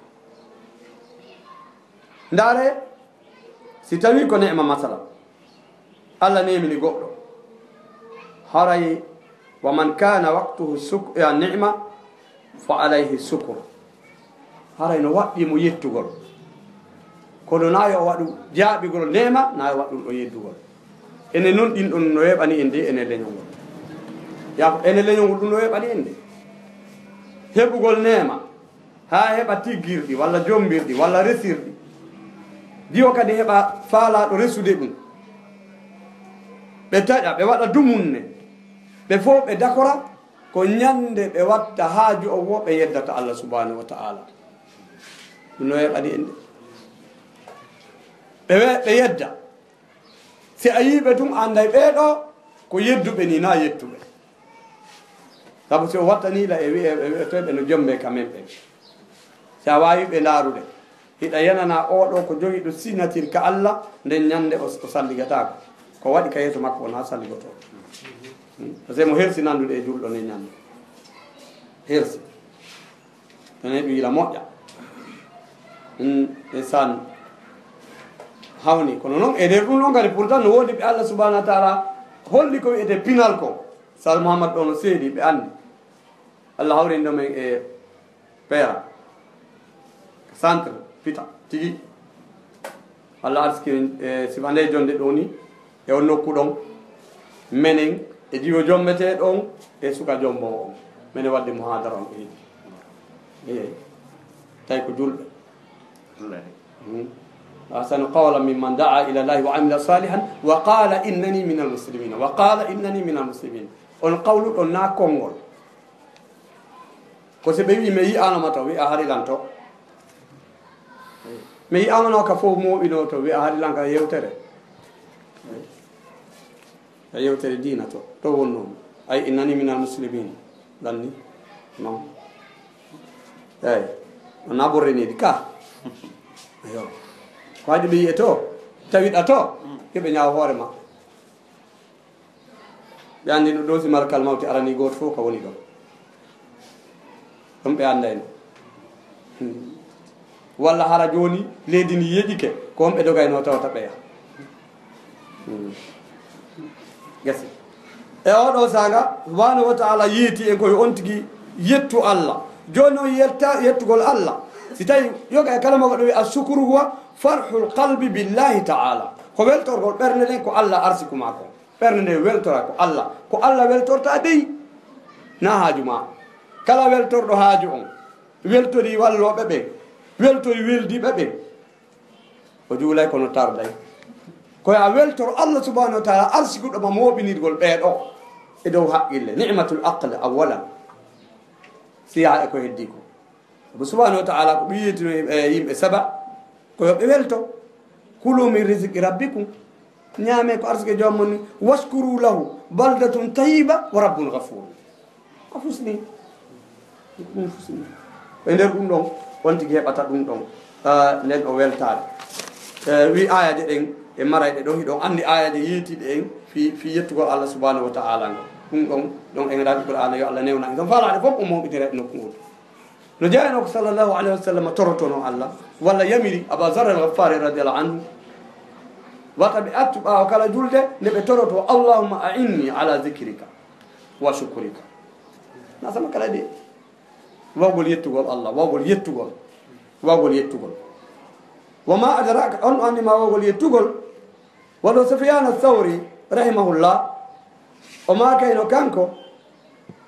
Ndaare, si tawi ko neema masala, Allah neemini goɗɗo, haray, wa man kana waqtuhu shuk-, ya ni'ma, fa alayhi shukr. Haray no waɗɗii mo yettugol. Kono na yo o waɗu jaaɓigol neema, na yo waɗu ɗum ɗo yeddugol. Enen non ɗin ɗon no weeɓani en de, enen leñol ngol. Yaa ko enen leñol ngol ɗum no weeɓani en de. Heɓugol neema, haa heɓa tiggirɗi, walla jommbirɗi, walla resirɗi. Diwo kadi heɓa faalaaɗo resude ɗum. Ɓe taƴa, ɓe waɗa dumunne. Ɓe fof ɓe dakora, ko ñande ɓe watta haaju on wo ɓe yeddata Allah subhanahu wa ta'ala. Ɗum no weeɓani en de. Ɓe we-, ɓe yedda. Si a yii ɓe tun, a annday ɓee ɗoo ko yedduɓe ni, na yettuɓe. Sabu si o wattanii la e wi'e, ɓe wi'otoyɓe no jombe ka men ɓen. Si a waawi ɓe ndaarude, hiɗa yanana oo ɗoo ko jogiiɗo signature ka Allah, nden ñande o, o salligataako. Ko waɗi ka yeeso makko on, na salligotoo. Hmm? Parce que mo hersi nandude e julɗo nden ñande. Hersi. Ene ɓe yila moƴƴa. Hmm, e san hawni. Kono non, e nder ɗum ɗon kadi, pourtant no woodi ɓe Allah subhanahu wa ta'ala holli ko wi'ete pinal ko. Sal Muhammad ɗo no seedi, ɓe anndi. Allah hawrini ɗo men e Peera. Centre, pita, tigi. Allah arsiki en, e, sifa nde jonde ɗo ni, e on nokku ɗon. Menen, e jiwo jombete ɗon, e suka jombo on. Menen wadde muhadara on, e. E. Tawi ko julɓe. Wallahi. Hmm. Ahsanu qawlan mimman da'a ila Allahi wa amila salihan wa qala innani minal muslimin. Wa qala innani minal muslimin. On qawlu ɗon na konngol. Ko si ɓe wi'i, "Mi yi'aano ma to," wi'a, "Hari lan to." Mi yi'aano no ka fof mooɓinoo to," wi'a, "Hari lan ka yewtere." Ka yewtere diina to, to wonnoo. Ay, innani minal muslimin. Lan ni? Non. Eey. On na borreniɗi ka. Yo. Ko haɗi ɓe yi'e to, tawiɗa to, yo ɓe ñaawo hoore maɓɓe. Ɓe anndi no ɗo si malakal mawti arani gooto fof ka woni ɗon. Ɗum ɓe anndayno. Hmm. Walla hara jooni leydi ndi yeƴike, ko on ɓe dogayno tawata ɓeya. Hmm. Gasi. E oo ɗoo saanga, subhanahu wa ta'ala yeeti en ko yo on tigi yettu Allah. Jooni noon yetta, yettugol Allah. Si tawi yoga e kala mo ko ɗum wi'a sukuru huwa farhul qalbi billahi ta'ala. Ko weltorgol ɓernde nden ko Allah arsiku maa kon. Ɓernde nde weltora ko Allah. Ko Allah weltorta dey. Na haaju ma. Kala weltorɗo haaju on, weltori wallooɓe ɓen, weltori weldiiɓe ɓen, o juulay kono tarday. Ko yo a weltor Allah subhanahu wa ta'ala arsikuɗo ma mooɓinirgol ɓee ɗoo e dow haqqille. Ni'matul aql awwalan. Siya e ko heddii ko. Sabu subhanahu wa ta'ala ko ɗum yeetino e yimɓe Saba, ko yo ɓe welto. Kulu min rizqi rabbikum. Ñaamee ko arsike joom mon ni. Washkuru lahu baldatun tayyiba wa rabbun ghafur. A fusni. Ɗum fusni. E nder ɗum ɗon, on tigi heɓata ɗum ɗon, ah, nden o weltaade. Eh, wi aayaje ɗen e marayɗe ɗon, hiɗon anndi aayaje yeetiiɗe en fi, fi yettugol Allah subhanahu wa ta'ala ngo. Ɗum ɗon, ɗon en raɗi Qur'aana, yo Allah newna en. Ngam faalaade fof o mawɓitira e nokku ngol. No jeyanoo ko sallallahu alayhi wa sallam torotono Allah, walla yamiri Aba Zarr al-Ghaffari radiyallahu anhu, wata ɓe accu ɓaawo kala julde nde ɓe toroto, "Allahumma a'inni ala zikrika wa shukrika." Na sama kala de. Wawgol yettugol Allah, wawgol yettugol, wawgol yettugol. Wa ma adraka, on anndi ma wawgol yettugol. Waɗo Sufyaan Ath-Thawri, rahimahullah, o maakayno kanko,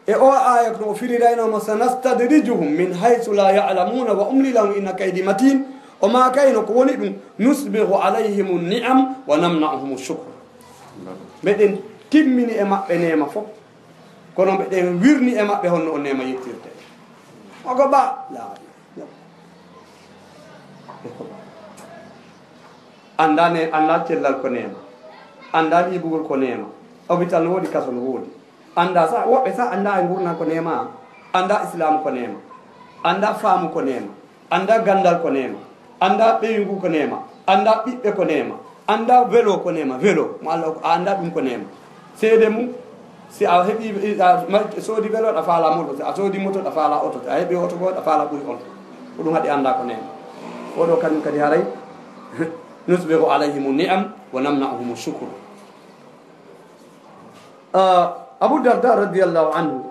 e o aaya no o firirayno mo, "Sanastadrijuhum min haythu la ya'lamuuna wa umli lahum inna kaydi matin." O maakayno ko woni ɗum, "Nusbighu alayhimu ni'am wa namna'uhumu shukr." Meɗen timmini e maɓɓe neema fof, kono meɗen wirni e maɓɓe honno o neema yettirte. Ogo ba. La. Annda ne, annda cellal ko neema. Annda ɗiibugol ko neema. Hôpital no woodi, kaso no woodi. Annda sa, woɓɓe sa annda e ngurndan ko neema. Annda islam ko neema. Annda faamu ko neema. Annda ganndal ko neema. Annda ɓeyngu ko neema. Annda ɓiɓɓe ko neema. Annda vélo ko neema. Vélo. Mo Allah ko, a annda ɗum ko neema. Seede mum, si a heɓi, a ma-, soodi vélo, a faala moto. Si a soodi moto, a faala oto. Si a heɓi oto goo, a faala ɓuri on. Ko ɗum haɗi annda ko neema. Oɗo kañum kadi haray. Nusbiru alayhimu ni'am wa namna'uhumu shukur. Ah, Abu Darda radiyallahu anhu,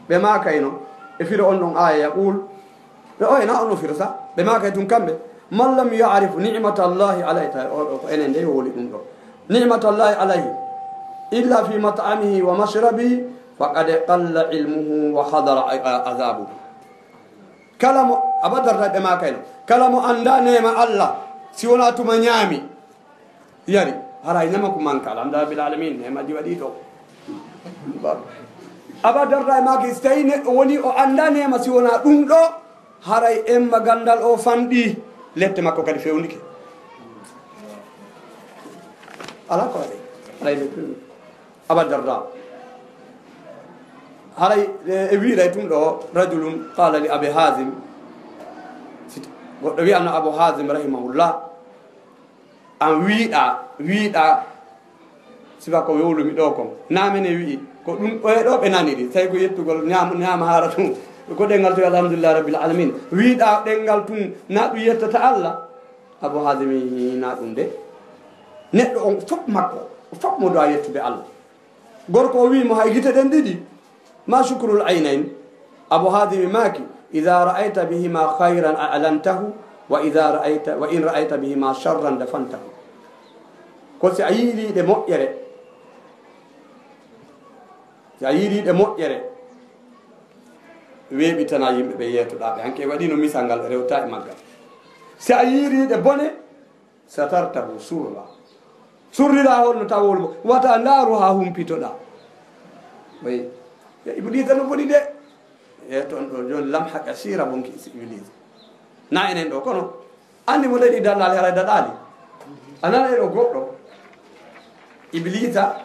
ɓe maakayno, e firo on ɗon aaya, yaqul, ɓe oye na on no firo sa, ɓe maakay tun kamɓe, "Man lam ya'rif ni'matallahi alayhi," tawi oɗo ko enen de wowli ɗum ɗo, "ni'matallahi alayhi, illa fi mat'amihi wa mashrabihi, faqad qalla ilmuhu wa hadara a-, a-, azabuhu." Kala mo, Abu Darda ɓe maakayno, kala mo annda neema Allah, si wona tuma ñaami, yari, haray neema ko manka, alhamdulillah rabbil alamin, neemaji waɗi ɗo. Abu Darda e maaki, si tawi neɗɗo woni o annda neema si wona ɗum ɗo, haray emma ganndal o fanɗi, lette makko kadi fewndike. Ala ko waɗi, haray ne fewndi. Abu Darda. Haray e, e wiiray tun ɗo, rajulun qala li Abi Hazim, si goɗɗo wi'ano Abu Hazim rahimahullah, an wiiɗa, wiiɗa, sifa ko wowlumi ɗo kon. Na mene wi'i, ko ɗum ɗo e ɗo ɓe naniri. Tawi ko yettugol ñaama, ñaama haara tun. Ko ɗenngal tun, alhamdulillah rabbil alamin. Wiiɗa ɗenngal tun, na ɗum yettata Allah. Abu Hazimi na ɗum de. Neɗɗo on fof makko, fof mo doit yettude Allah. Gorko o wi'i mo, hay gite ɗen ɗiɗi. Ma shukrul aynayn? Abu Hazimi maaki, "Idha ra'ayta bihima khayran a'lantahu, wa idha ra'ayta, wa in ra'ayta bihima sharran dafantahu." Ko si a yi'iri ɗe moƴƴere, si a yi'iri ɗe moƴƴere, weeɓitana yimɓe ɓe yeetoɗaa ɓe. Hanke waɗino misal ngal rewta e maggal. Si a yi'iri ɗe bone, satartahu, surra. Surrira hol no tawol mo. Wata ndaaru haa humpitoɗaa. Ɓay, ya Ibliisa no boni de. E ton ɗo jooni lamha kasira bonki Ibliisa. Na enen ɗo kono. Anndi mo daɗi dallal hara daɗaali. A nana e ɗo goɗɗo. Ibliisa,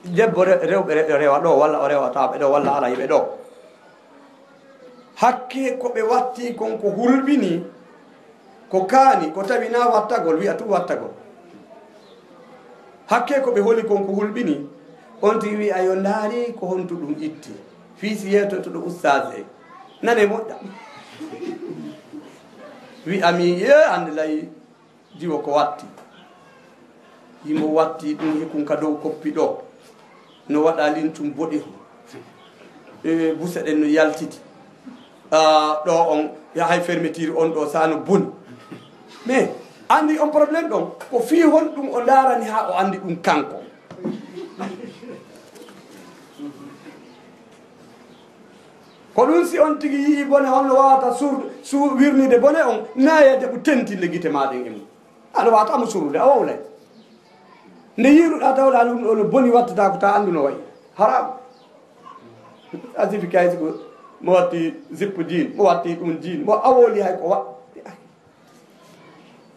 debbo re-, rewɓe re-, rewa ɗo, walla o rewata ɓe ɗo, walla ala yiɓe ɗo. Hakke ko ɓe watti kon ko hulɓini, ko kaani, ko tawi na wattagol, wi'a tun wattagol. Hakke ko ɓe holi kon ko hulɓini, on tigi wi'a yo ndaari ko honto ɗum itti. Fii si yeetoto ɗo ustaas en. Nane moƴƴa. Wi'a mi, ye, hannde lay, jiwo ko watti. Yimo watti ɗum hikun ka dow koppi ɗo. No waɗa lintum boɗehun. E, buse ɗen no yaltiti. Ah, ɗo on, yahay fermeture on ɗo sa no boni. Mais, anndi on problème ɗon, ko fii honɗum o ndaarani haa o anndi ɗum kanko. Ko ɗum si on tigi yi'i bone, honno wawata sur-, su-, wirnide bone on, naayade ɓu tentinde gite ma ɗen e mum. Aɗa wata mo surrude, a wowlay. Nde yiiruɗa tawɗa ɗum ɗo no boni wattata ko ta anndu no wayi. Haram. A sifi kay siko mo watti zippo jean, mo watti ɗum jean, mo a wowli hay ko wa-,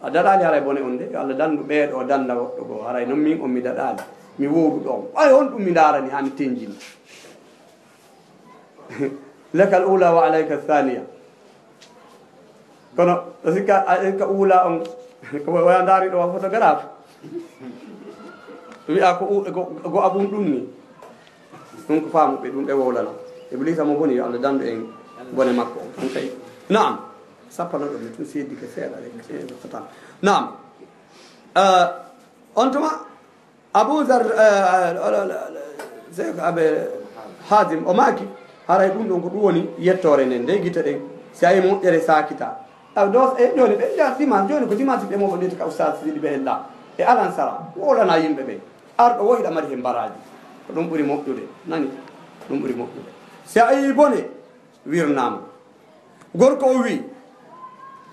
a daɗaali haray bone on de, yo Allah dandu ɓeeɗo, danda woɗɗo goo. Haray non min on mi daɗaali, mi wowluɗo on. Ay on ɗum mi ndaarani haa mi tenjini. Lakal ula wa alayka thaniya. Kono, o sikka, a, sikka ula on, ko waya ndaari ɗo photographe. Wi'a ko u-, ko, ko abun ɗum ni. Ɗum ko faamu ɓe, ɗum ɓe wowlana. Iblisa mo boni, yo Allah dandu en bone makko. On kay. Naam. Sappano ɗo mi tun seedike seeɗa rek. Eh, ɗo fatan. Naam. Eh, on tuma, Abu Zar, eh, eh, Seek Abe Hazim, o maaki, haray ɗum ɗon ko ɗum woni yettoore nden, ndey gite ɗen, si a yi moƴƴere saakita. Aw, dos, e jooni ɓe njaha dimanche, jooni ko dimanche ɓe moɓo ndiyata ka Oustaz Sidi ɓe en ɗa. E Alansara, wowlana yimɓe ɓe. Arɗo wo hiɗa mari hen baraaji. Ko ɗum ɓuri moƴƴude. Nani? Ɗum ɓuri moƴƴude. Si a yi bone, wirnaama. Gorko o wi'i,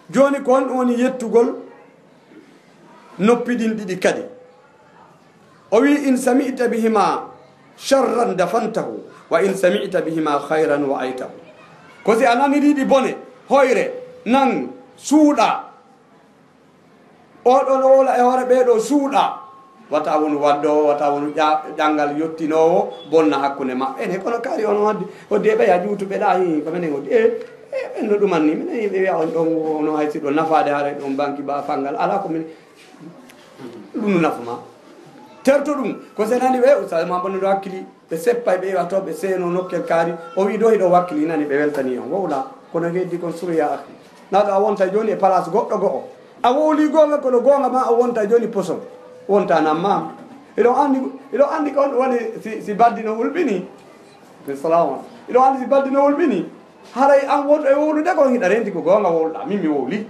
jooni ko honɗum woni yettugol noppi ɗin ɗiɗi kadi? O wi'i, in sami'ta bihima sharran dafantahu. Wa in sami'ta bihima khayran wa aytahu. Ko si a nanirii ɗi bone, hoyre, nan, suuɗa. Oɗon o wowla e hoore ɓee ɗoo suuɗa. Wata wonu waddoowo, wata wonu ƴa-, ƴanngal yottinoowo, bonna hakkunde maɓɓe. Ene kono kaari on waddi, hoddi e ɓeya juutuɓe ɗaa, hii, ko menen hoddi. E, e, ɓen no ɗuman ni, minen yimɓe wiya on ɗon wono hay si ɗon nafaade haray ɗon banki ba fanngal. Alaa ko min, ɗum no nafa ma. Terto ɗum, ko si a nanii ɓe, Ustaz ma bonnude hakkili. Ɓe seppay ɓe iwa to ɓe seeno nokkel kaari. O wi'i ɗo hiɗo wakkili nani ɓe weltani on. Wowla, kono heddi kon suru ya akhi. Naɗo a wonta jooni e place goɗɗo go'o. A wowli goonga kono goonga ma o wonta jooni poson. Wonta nan ma. Iɗon anndi, iɗon anndi ko on woni si, si baddi no wulɓini. Salamu. Iɗon anndi si baddi no wulɓini. Haray an wonɗo e wowlude kon hiɗa renti ko goonga wowluɗa. Min mi wowli.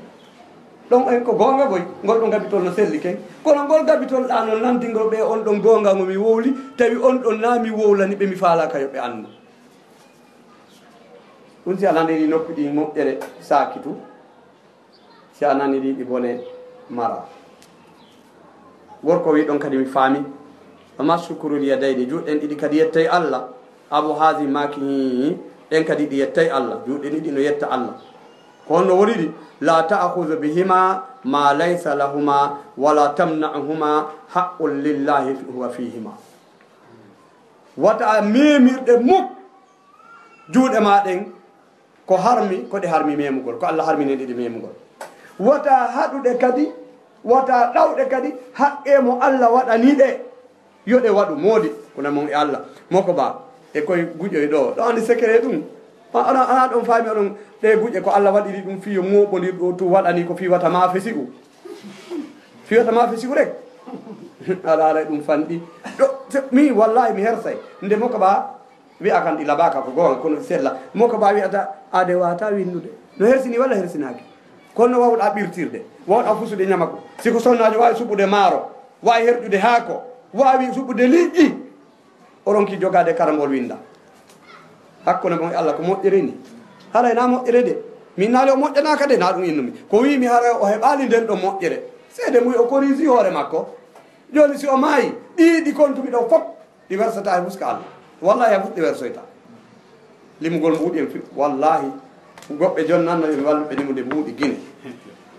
Ɗon en ko goonga boy, ngol ɗon gabitol no selli ken. Kono ngol gabitol ɗa no nantingol ɓe on ɗon goonga ngo mi wowli, tawi on ɗon na mi wowlani ɓe mi faalaaka yo ɓe anndu. Ɗum si a naniri noppi ɗi moƴƴere saakitu, si a naniri ɗi bone mara. Gorko wi ɗon kadi mi faami. Amma shukurul yadayni, juuɗen ɗiɗi kadi yettay Allah. Abu Hazim maaki, ɗen kadi ɗi yettay Allah. Juuɗe ɗiɗi no yetta Allah. Ko honno woniri? La ta'khudhu bihima ma laysa lahuma wala tamna'huma haqqun lillahi huwa fihima. Wata a memirɗe muk juuɗe ma ɗen ko harmi, ko ɗe harmi memugol, ko Allah harmini ɗe memugol. Wata haɗuɗe kadi, wata ɗawɗe kadi haqqe mo Allah waɗani ɗe. Yo ɗe waɗu moodi, kuna mon e Allah. Moko ba, e koye guƴoy ɗo. Ɗo andi secret ɗum. A-, ana, ana ɗon faami oɗon ɗe guƴe ko Allah waɗiri ɗum fii yo mooɓondir ɗo tu waɗani ko fii wata ma fesi'u. Fii wata ma fesi'u rek. Ala, ala ɗum fanɗi. Ɗo, se-, mi wallahi mi hersay. Nde moko ba, wi'a kan ɗi labaka ko goonga, kono ɗi sella. Moko ba wi'ata, ade wata windude. No hersini walla hersinaaki? Kono wawɗa ɓirtirde, wawɗa fusude ñamako. Si ko sonnaajo waawi suɓude maaro, waawi herƴude haako, waawi suɓude liƴƴi, o ronki jogaade karambol winda. Hakkunde mon e Allah ko moƴƴere ni. Haray na moƴƴere de. Min naali o moƴƴanaaka de, na ɗum innumi. Ko wiimi haray o heɓaali nden ɗo moƴƴere. Seede muy o korisi hoore makko. Jooni si o maayi, ɗii ɗi kontumi ɗo fof, ɗi wersata e fuska Allah. Wallahi, hay fof ɗi wersoyta. Limugol mbuuɗi en fi-, wallahi, goɓɓe jonnanno en walluɓe limude mbuuɗi Gine.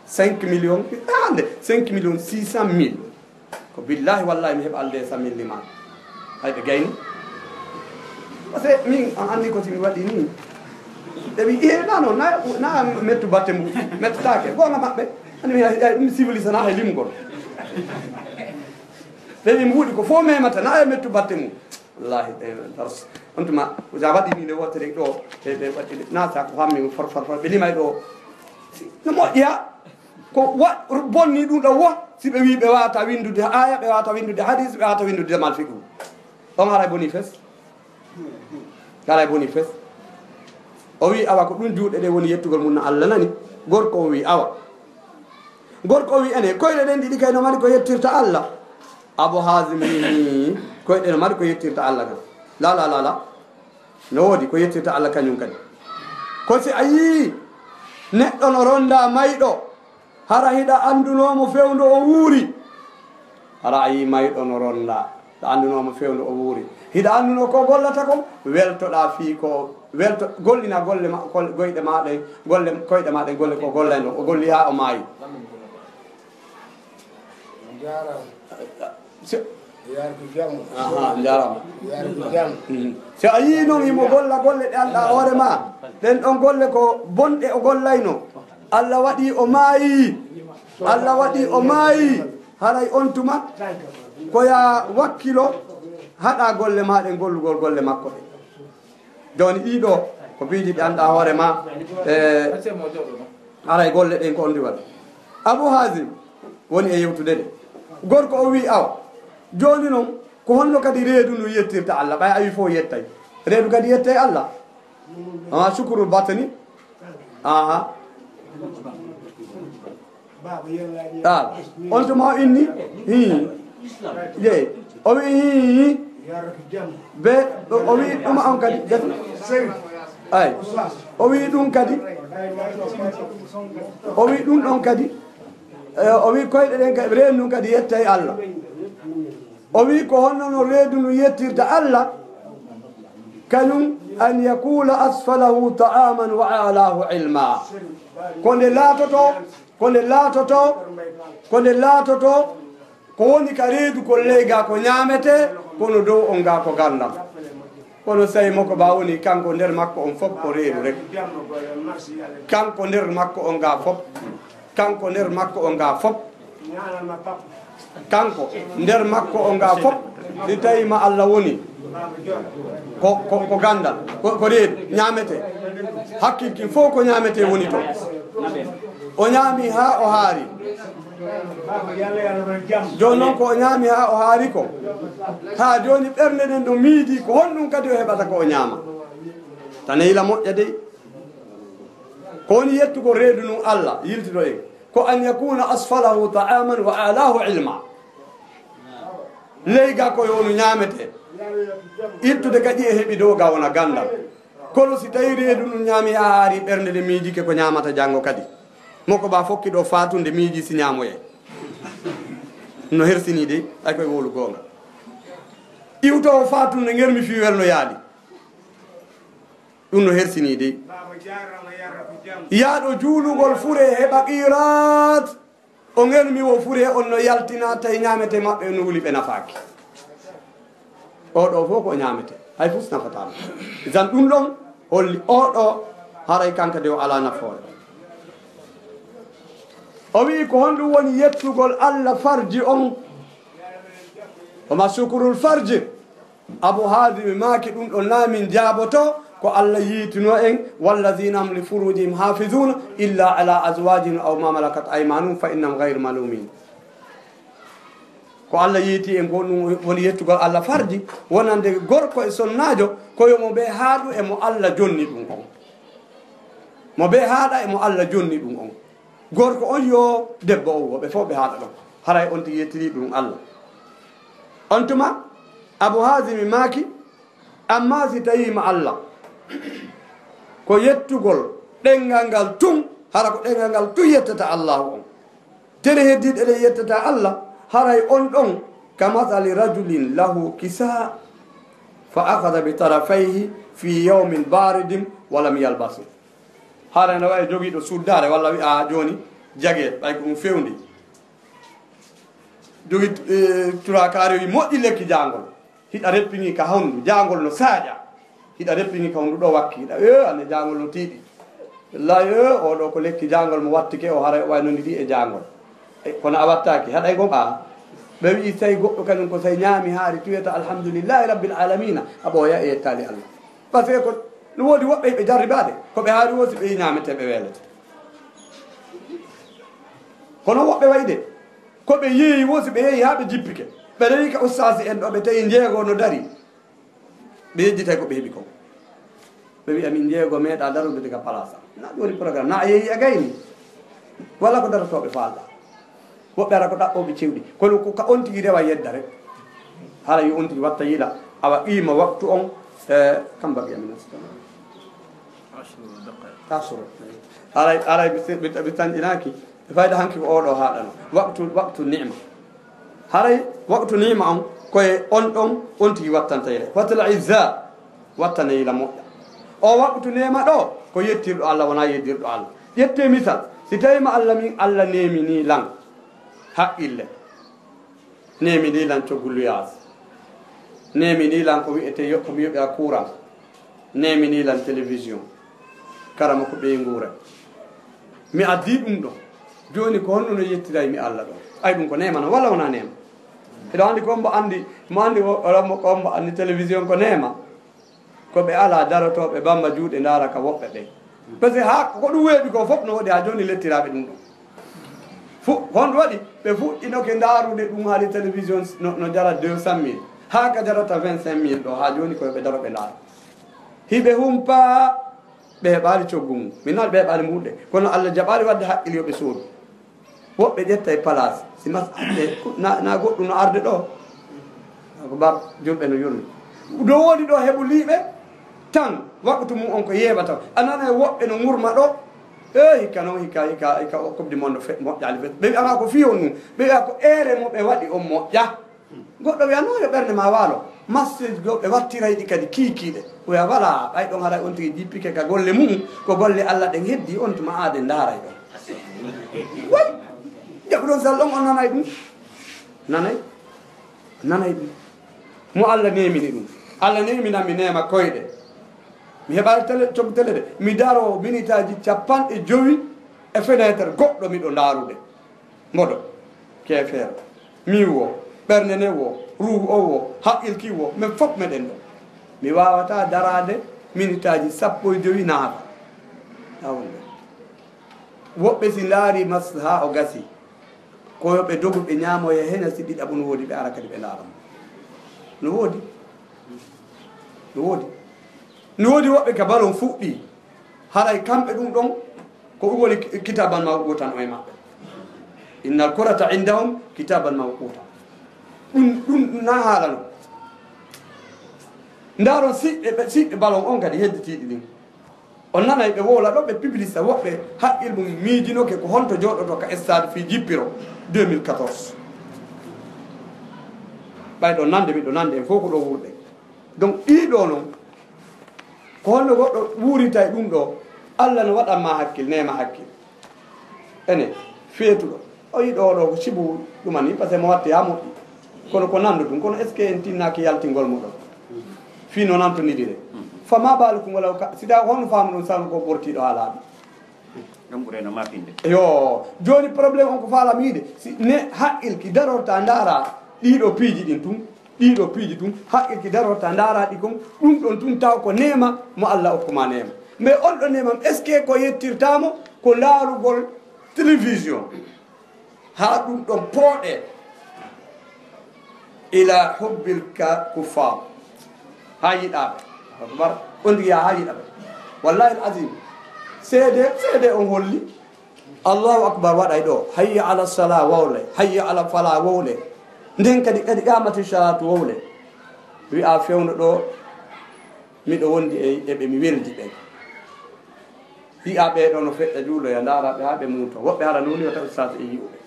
Cinq millions, hande, cinq millions six cent mille. Ko billahi, wallahi, mi heɓa alde cent mille limaade. Hay ɓe gayni. Parce que min, an anndi ko si mi waɗi ni. Ɓe wi, "Eh, na, non, na, na mettu batte mum. Mettataake." Goonga maɓɓe. Anndi mi, ay, ay, ɗum civilisé na hay limugol. Ɓe wi mbuuɗi ko fof memata, na e mettu batte mum. Wallahi, ɓe dars. On tuma, ko sa waɗi ni nde wootere ɗo, ɓe, ɓe waɗi nde, naata ko hammi for, for, for, ɓe limay ɗo. No moƴƴa, ko wa-, bonni ɗum ɗo wo, si ɓe wi ɓe wata windude aya, ɓe wata windude hadis, ɓe wata windude demal fiqhu. On haray boni fes. Haray boni fes. O wi awa ko ɗum juuɗe ɗe woni yettugol mum no Allah nani. Gorko o wi awa. Gorko o wi ene, koyɗe ɗen ɗiɗi kay no mari ko yettirta Allah. Abu Hazim wi, koyɗe no mari ko yettirta Allah kan. La, la, la, la. No woodi ko yettirta Allah kañum kadi. Ko si a yii neɗɗo no ronda mayɗo, hara hiɗa anduno mo fewndo o wuuri. Hara a yii mayɗo no ronda, hiɗa anduno mo fewndo o wuuri. Hiɗa anduno ko gollata kon, weltoɗa fii ko, welto, gollina golle ma, kol-, goyɗe ma ɗen, golle, koyɗe ma ɗen, golle ko gollayno, o golli haa o maayi. Jaaraama. Se- Yaar ko jam. Aha, jaaraama. Yaar ko jam. Mhm. Si a yii noon himo golla golle ɗe anndaa hoore ma, ɗen ɗon golle ko bonɗe o gollayno. Allah waɗi o maayi. Allah waɗi o maayi. Haray on tuma ko ya wakkilo haɗa golle ma ɗen gollugol golle makko ɗe. Jooni ɗii ɗoo ko piiji ɗi anndaa hoore ma, e, haray golle ɗen ko on diwal. Abu Hazim woni e yewtude ɗe. Gorko o wi, "Awa, jooni noon, ko honno kadi reedu ndu yettirta Allah? Ɓay a wi fof yettay. Reedu kadi yettay Allah. Ama shukurul batani." Aha. Ah, on tuma o inni? Hii. Jeyi. O wi hii. Be, o wi ɗum on kadi. Ay. O wi ɗum kadi. O wi ɗum ɗon kadi. Eh, o wi koyɗe ɗen kadi, reedu ndun kadi yettay Allah. O wi ko honno no reedu ndun yettirta Allah? Kañum, an yakula asfalahu ta'aman wa alahu ilma. Ko nde laatoto, ko nde laatoto, ko nde laatoto, ko woni ka reedu ko ley ga ko ñaamete, kono dow on ga ko ganndal. Kono so tawi mo ko ba woni kanko nder makko on fof ko reedu rek. Kanko nder makko on ga fof. Kanko nder makko on ga fof. Kanko nder makko on ga fof. Si tawi ma Allah woni ko, ko, ko ganndal, ko, ko reedu, ñaamete. Hakkil kin fof ko ñaamete woni to. O ñaami haa o haari. Jooni noon ko o ñaami haa o haari ko. Haa jooni ɓernde nden ɗo miidi ko honɗum kadi o heɓata ko o ñaama. Tan e yila moƴƴa dey. Ko woni yettugol reedu ndun Allah, yiltido en. Ko an yakuna asfalahu ta'aman wa alahu ilma. Ley ga ko yo no ñaamete. Ittude kadi e heɓi dow ga wona ganndal. Kono si tawi reedu ndun ñaami haa haari ɓernde nde miijike ko ñaamata janngo kadi. Mo ko ba fokki ɗo faatunde miiji si ñaamoye. No hersini dey, ay koye wowlu goonga. Iwtowo faatunde ngermi fii welno yaali. Ɗum no hersini dey. Yaaɗo juulugol fure heɓa qirat. O ngermi wo fure on no yaltina tawi ñaamete maɓɓe no wuli ɓe nafaaki. Oɗo fof ko ñaamete. Hay fus nafataano. Zan ɗum ɗon holli oɗo haray kanka de o ala nafoore. O wi'i ko honɗum woni yettugol Allah farji on. Wa ma shukrul farji. Abu Hazim maaki ɗum ɗo na min jaaboto ko Allah yiitino en, "Wallazina hum li furujihim hafizuna illa ala azwajihim aw ma malakat aymanuhum fa innahum ghayru malumin." Ko Allah yiiti en ko ɗum woni yettugol Allah farji, wonande gorko e sonnaajo, ko yo mo ɓe haaɗu e mo Allah jonni ɗum on. Mo ɓe haaɗa e mo Allah jonni ɗum on. Gorko on yo debbo on, wo ɓe fof ɓe haaɗa ɗon. Haray on tigi yettiri ɗum Allah. On tuma, Abu Hazimi maaki, amma si tawi ma Allah, ko yettugol ɗenngal ngal tun, hara ko ɗenngal ngal tun yettata Allahu on. Tere heddiiɗe ɗen yettata Allah, haray on ɗon ka masali rajulin lahu kisa, fa akhadha bi tarafayhi fi yawmin baridin wa lam yalbasu. Hara ene wawi jogiiɗo suddaare walla wi'a jooni jagee, ɓay ko ɗum fewndi. Jogii, eh, turaakaari wi moƴƴi lekki jaangol. Hiɗa reppini ka hondu, jaangol no saaƴa. Hiɗa reppini ka hondu ɗo wakki, hiɗa, eh, ane jaangol no tiiɗi. Wallahi, eh, oɗo ko lekki jaangol mo wattike o, haray o way nondi ɗi e jaangol. Eh, kono a wattaaki, haɗay gom a. Ɓe wi'i, "Say goɗɗo kañum ko say ñaami haari, tuyata alhamdulillahi rabbil alamina." A ɓooya e yettaali Allah. Parce que ko no woodi woɓɓe ɓe jarribaade, ko ɓe haari wo si ɓe ñaamete ɓe weelete. Kono woɓɓe wayi de, ko ɓe yeeyi wo si ɓe yeeyi haa ɓe jippike. Ɓe rewi ka ustaasi en ɗo, ɓe tawi njeego no dari. Ɓe yejjitay ko ɓe heɓi kon. Ɓe wi'a, "Min njeego meeɗa darude diga palaasa." Na ɗum woni programme. Na a yeeyi a gayni. Walla ko darotooɓe faalɗa. Woɓɓe ara ko ɗaɓɓooɓe cewɗi. Kono ko ka on tigi rewa yedda rek. Hara yo on tigi watta yila. Awa qiima waktu on, eh, kam baqi amin. Tasuro. Aray, aray, mi, mi, mi tanƴinaaki. Fayda hanki ko oɗo haɗano. Waktu, waktu ni'ma. Haray waktu ni'ma on, koye on ɗon, on tigi wattanta yila. Wattala izza, wattana yila moƴƴa. O waktu neema ɗo, ko yettirɗo Allah, wona yeddirɗo Allah. Ƴette misal, si tawi ma Allah min, Allah neemini lan haqqille. Neemini lan coggu luyaas. Neemini lan ko wi'ete yo, ko mi yoɓira courant. Neemini lan télévision. Karama ko ɓeynguure. Mi addi ɗum ɗo. Jooni ko honno no yettiray mi Allah ɗo? Ay ɗum ko neema non, walla wona neema? Eɗo andi ko mbo andi, mo andi o, o, mo, ko mbo andi télévision ko neema. Ko ɓe ala darotooɓe bamba juuɗe ndaara ka woɓɓe ɓe. Parce que haa ko ɗum weeɓi ko fof no waɗi haa jooni lettiraaɓe ɗum ɗon. Fu-, honɗum waɗi? Ɓe fuɗɗinoke ndaarude ɗum haali télévision no, no jara deux cent mille. Haa ka jarata vingt-cinq mille ɗo, haa jooni ko ɓe daro ɓe ndaara. Hiɓe humpa, ɓe heɓaali coggu mum. Min naal ɓe heɓaali mbuuɗe. Kono Allah jaɓaali waɗde haqqille yo ɓe soodu. Woɓɓe ƴetta e palaas, si mas-, ɓe, na, na goɗɗum no arde ɗo. Ko bar julɓe no yurmi. Ɗo woni ɗo heɓuliiɓe tan, waktu mum on ko yeeɓata. A nana e woɓɓe no ngurma ɗo. E hikka noon, hikka, hikka, hikka o Coupe du Monde fe-, moƴƴaali fe-, ɓe wi'ama ko fiyo ɗum. Ɓe wi'a ko eere mo ɓe waɗi on moƴƴa. Goɗɗo wi'a, "Non, yo ɓernde ma waalo." Masseji goo ɓe wattiray ɗi kadi kiikiiɗe. Oya wala, ɓay ɗon haray on tigi jippike ka golle mum, ko golle Allah ɗen heddi, on tuma aaden ndaaray ɗon. Way, jaɓu ɗon sal ɗon on nanay ɗum. Nanay, nanay ɗum. Mo Allah neemini ɗum. Allah neeminan mi neema koyɗe. Mi heɓa tele, coggu tele de. Mi daro minitaaji capanɗe jowi e fenêtre goɗɗo miɗo ndaarude. Mboɗo, keefeero, min wo, ɓernde nden wo, ruuhu on wo, haqqil kin wo, men fof meɗen ɗo. Mi waawataa daraade minitaaji sappo e jowi naata. Haa wonde. Woɓɓe si ndaari mas haa o gasi, ko yo ɓe dogu ɓe ñaamoya hena si ɗiɗaɓo no woodi ɓe ara kadi ɓe ndaara mo. No woodi. No woodi. No woodi woɓɓe ka balon fuɗɗi. Haray kamɓe ɗum ɗon, ko ɗum woni ki-, kitaban mawqutan o e maɓɓe. Innal kurata indahum kitaban mawquta. Ɗum, ɗum na haala no. Ndaaron siɓɓe, ɓe, siɓɓe balon on kadi hedditiiɗi ɗin. On nanay ɓe wowla ɗo, ɓe publisa woɓɓe haqqil mum miijinoke ko honto jooɗoto ka stade fii jippiro deux mille quatorze. Ɓay ɗo nande miɗo nande en fof ko ɗo wuurɗe. Donc ɗii ɗo non, ko honno goɗɗo wuurita e ɗum ɗo? Allah no waɗan ma hakkil, neema hakkil. Ene, feetuɗo. O yiɗo o ɗo ko sibu ɗuma ni, parce que mo watti haa moƴƴi. Kono ko nanndo ɗum, kono est-ce que en tinnaaki yaltingol mo ɗo? Fii no nantonidire. Fama baalukum walaw ka, si tawi honno faamu ɗum sanu ko ɓortiiɗo haa laaɓi. Ɗum ɓurayno mapinde. Yo, jooni problème on ko faalamiide. Si ne haqqil ki darorta ndaara ɗii ɗo piiji ɗin tun. Ɗii ɗo piiji tun, haqqil ki darorta, ndaara ɗi kon, ɗum ɗon tun taw ko neema mo Allah okkuma neema. Mais on ɗon neema, est-ce que ko yettirta mo? Ko ndaarugol télévision. Haa ɗum ɗon pooɗe. Ila hubbil ka-, kuffar. Haa yiɗaaɓe. Akbar. On tigi yaa haa yiɗaaɓe. Wallahi al-azim. Seede, seede on holli. Allahu akbar waɗay ɗo, hayya ala sala wowle, hayya ala fala wowle. Nden kadi, kadi qamati salatu wowle. Wi'a fewndo ɗo, miɗo wondi e, e ɓe mi weldi ɓen. Wi'a ɓe ɗo no feƴƴa juuloya, ndaara ɓe haa ɓe muuto. Woɓɓe hara nuni wata ustaas e yi'uɓe.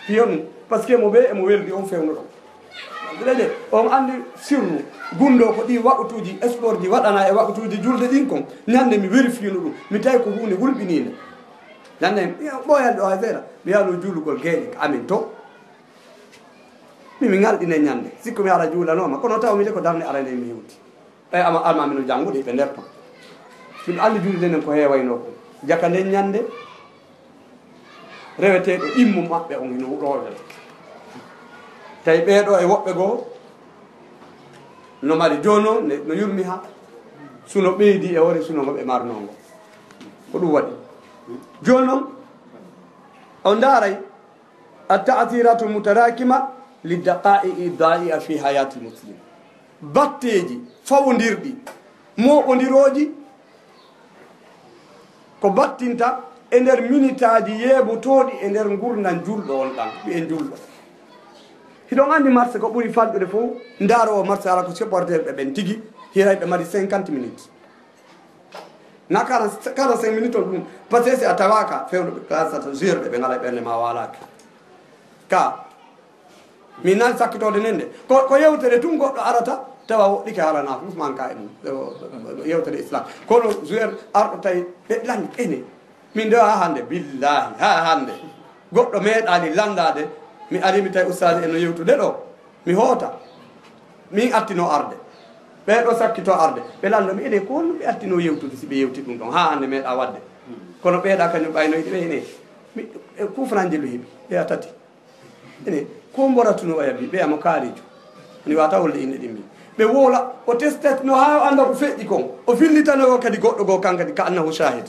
Fiyon, parce que mo ɓe e mo weldi on fewndo ɗo. Ɗeɗe, on anndi sirru, gunndoo ko ɗii waqutuuji, sport ji waɗanaa e waqutuuji julde ɗin kon, ñande mi vérifiino ɗum, mi tawi ko huunde hulɓiniinde. Ñande, ɓooyani ɗo hay seeɗa, mi yaaloo juulugol geeƴe ka amin to. Mi, mi ŋalɗine ñande, sikku mi ara juulanooma, kono taw mi de ko darnde arande mi hewti. Ɓay ama, almaami no janngude ɓe nder ton. Miɗo anndi julde nden ko heewaynoo ko. Jaka nden ñande, reweteeɗo immu maɓɓe on hino wuɗoore. Tawi ɓee ɗoo e woɓɓe goo no mari jooni noon ne, no yurmi haa suno ɓeydi e wore suno ngo ɓe marnoo ngo. Ko ɗum waɗi. Jooni noon, on ndaaray, التأثيرات المتراكمة للدقائق الضائعة في حياة المسلم. Batteeji fawondirɗi, mooɓondirooji, ko battinta e nder minitaaji yeebotooɗi e nder ngurndan julɗo on ɗan, ɓiyen julɗo. Hiɗon anndi marse ko ɓuri fanɗude fof, ndaaro o marse hara ko supporter ɓe ɓen tigi, hiray ɓe mari cinquante minutes. Na quarante, quarante-cinq minutes on ɗum. Parce que si a tawaaka fewndo ɓe classata joueur ɓe, ɓe ngala ɓernde ma waalaaka. Ka, min nan sakkitoode nden de. Ko, ko yewtere tun goɗɗo arata, tawa woɗɗike haalana fof manka e mum. Ɗo, ɗo, ɗo yewtere Islam. Kono joueur arɗo tawi ɓe landi ene. Min de haa hannde, billahi, haa hannde. Goɗɗo meeɗaali landaade, mi ari mi tawi ustaaji en no yewtude ɗo. Mi hoota. Min attino arde. Ɓee ɗo sakkito arde. Ɓe lanndo mi ene ko honno ɓe attino yewtude si ɓe yewti ɗum ɗon. Haa hannde meeɗa waɗde. Kono ɓeeɗa kañum ɓaynoyde ɓe ene. Mi, e kufranji lu heɓi. Ɓe a tati. Ene, ko mboratuno o yammi, ɓe amo kaarijo. Ni wata wolde inne ɗimmi. Ɓe woola, o testet no haa o annda ko feƴƴi kon. O fillitano o kadi goɗɗo goo kan kadi ka annahu shahid.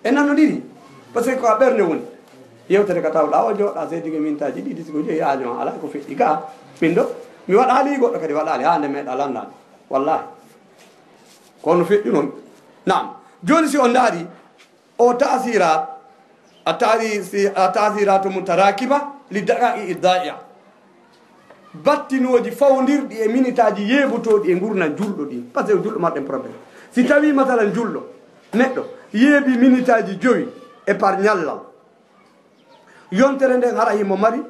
E nanodiri. Parce que ko a ɓernde woni. Yewtere ka tawɗa o jooɗa seedike mintaji ɗiɗi siko joyi aajo ma alaa ko feƴƴi ga. Min ɗo, mi waɗaali goɗɗo kadi waɗaali haa nde meeɗa landaade. Wallahi. Kono feƴƴu noon. Naam. Jooni si on ndaari, O taasira, a taari-, si, a taasiratu mutarakiba li daqa'i dai'a. Battinooji fawondirɗi e minitaaji yeebotooɗi e ngurndan julɗo ɗin. Parce que julɗo marɗen problème. Si tawii, masalan, julɗo, neɗɗo, yeebi minitaaji jowi e par ñallal, yontere nden hara himo mari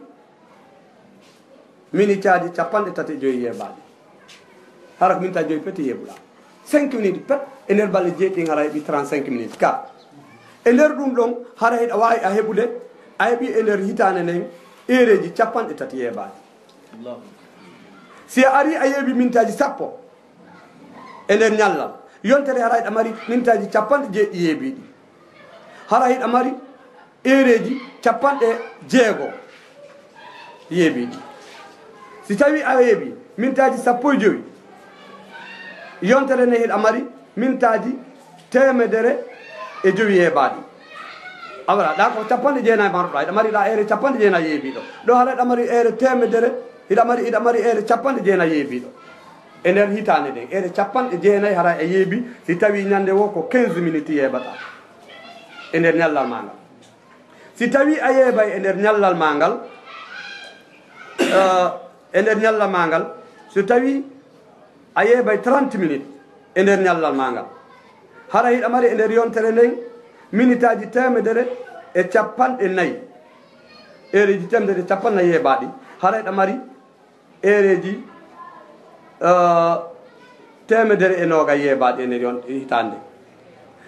minitaaji capanɗe tati e joyi yeebaaɗi. Hara ko minitaaji joyi pet yeebuɗaa. Cinq minutes pet, e nder balɗe jeeɗiɗi hara heɓi trente-cinq minutes. Ka e nder ɗum ɗon, hara hiɗa waawi a heɓude, a heɓi e nder hitaande nden eereeji capanɗe tati yeebaaɗi. Si a ari a yeebi minitaaji sappo e nder ñallal, yontere hara hiɗa mari minitaaji capanɗe jeeɗiɗi yeebiiɗi. Hara hiɗa mari eereeji capanɗe jeego yeebiiɗi. Si tawi a yeebi minitaaji sappo e jowi, yontere nden hiɗa mari minitaaji teemedere e jowi yeebaaɗi. A wara, ɗa ko capanɗe jeenayi marɗa, hiɗa mari ɗa eere capanɗe jeenayi yeebiiɗo. Ɗo hara hiɗa mari eere teemedere, hiɗa mari, hiɗa mari eere capanɗe jeenayi yeebiiɗo. E nder hitaande nden, eere capanɗe jeenayi hara a yeebi, si tawi ñande woo ko quinze minutes yeebataa e nder ñallal maa ngal. Si tawi a yeebay e nder ñallal maa ngal, eh, e nder ñallal maa ngal, so tawi a yeebay trente minutes e nder ñallal maa ngal, hara hiɗa mari e nder yontere nden minitaaji teemedere e capanɗe nayi, eereeji teemedere e capanɗe nayi yeebaaɗi, hara hiɗa mari eereeji, eh, teemedere e noogay yeebaaɗi e nder yon-, hitaande.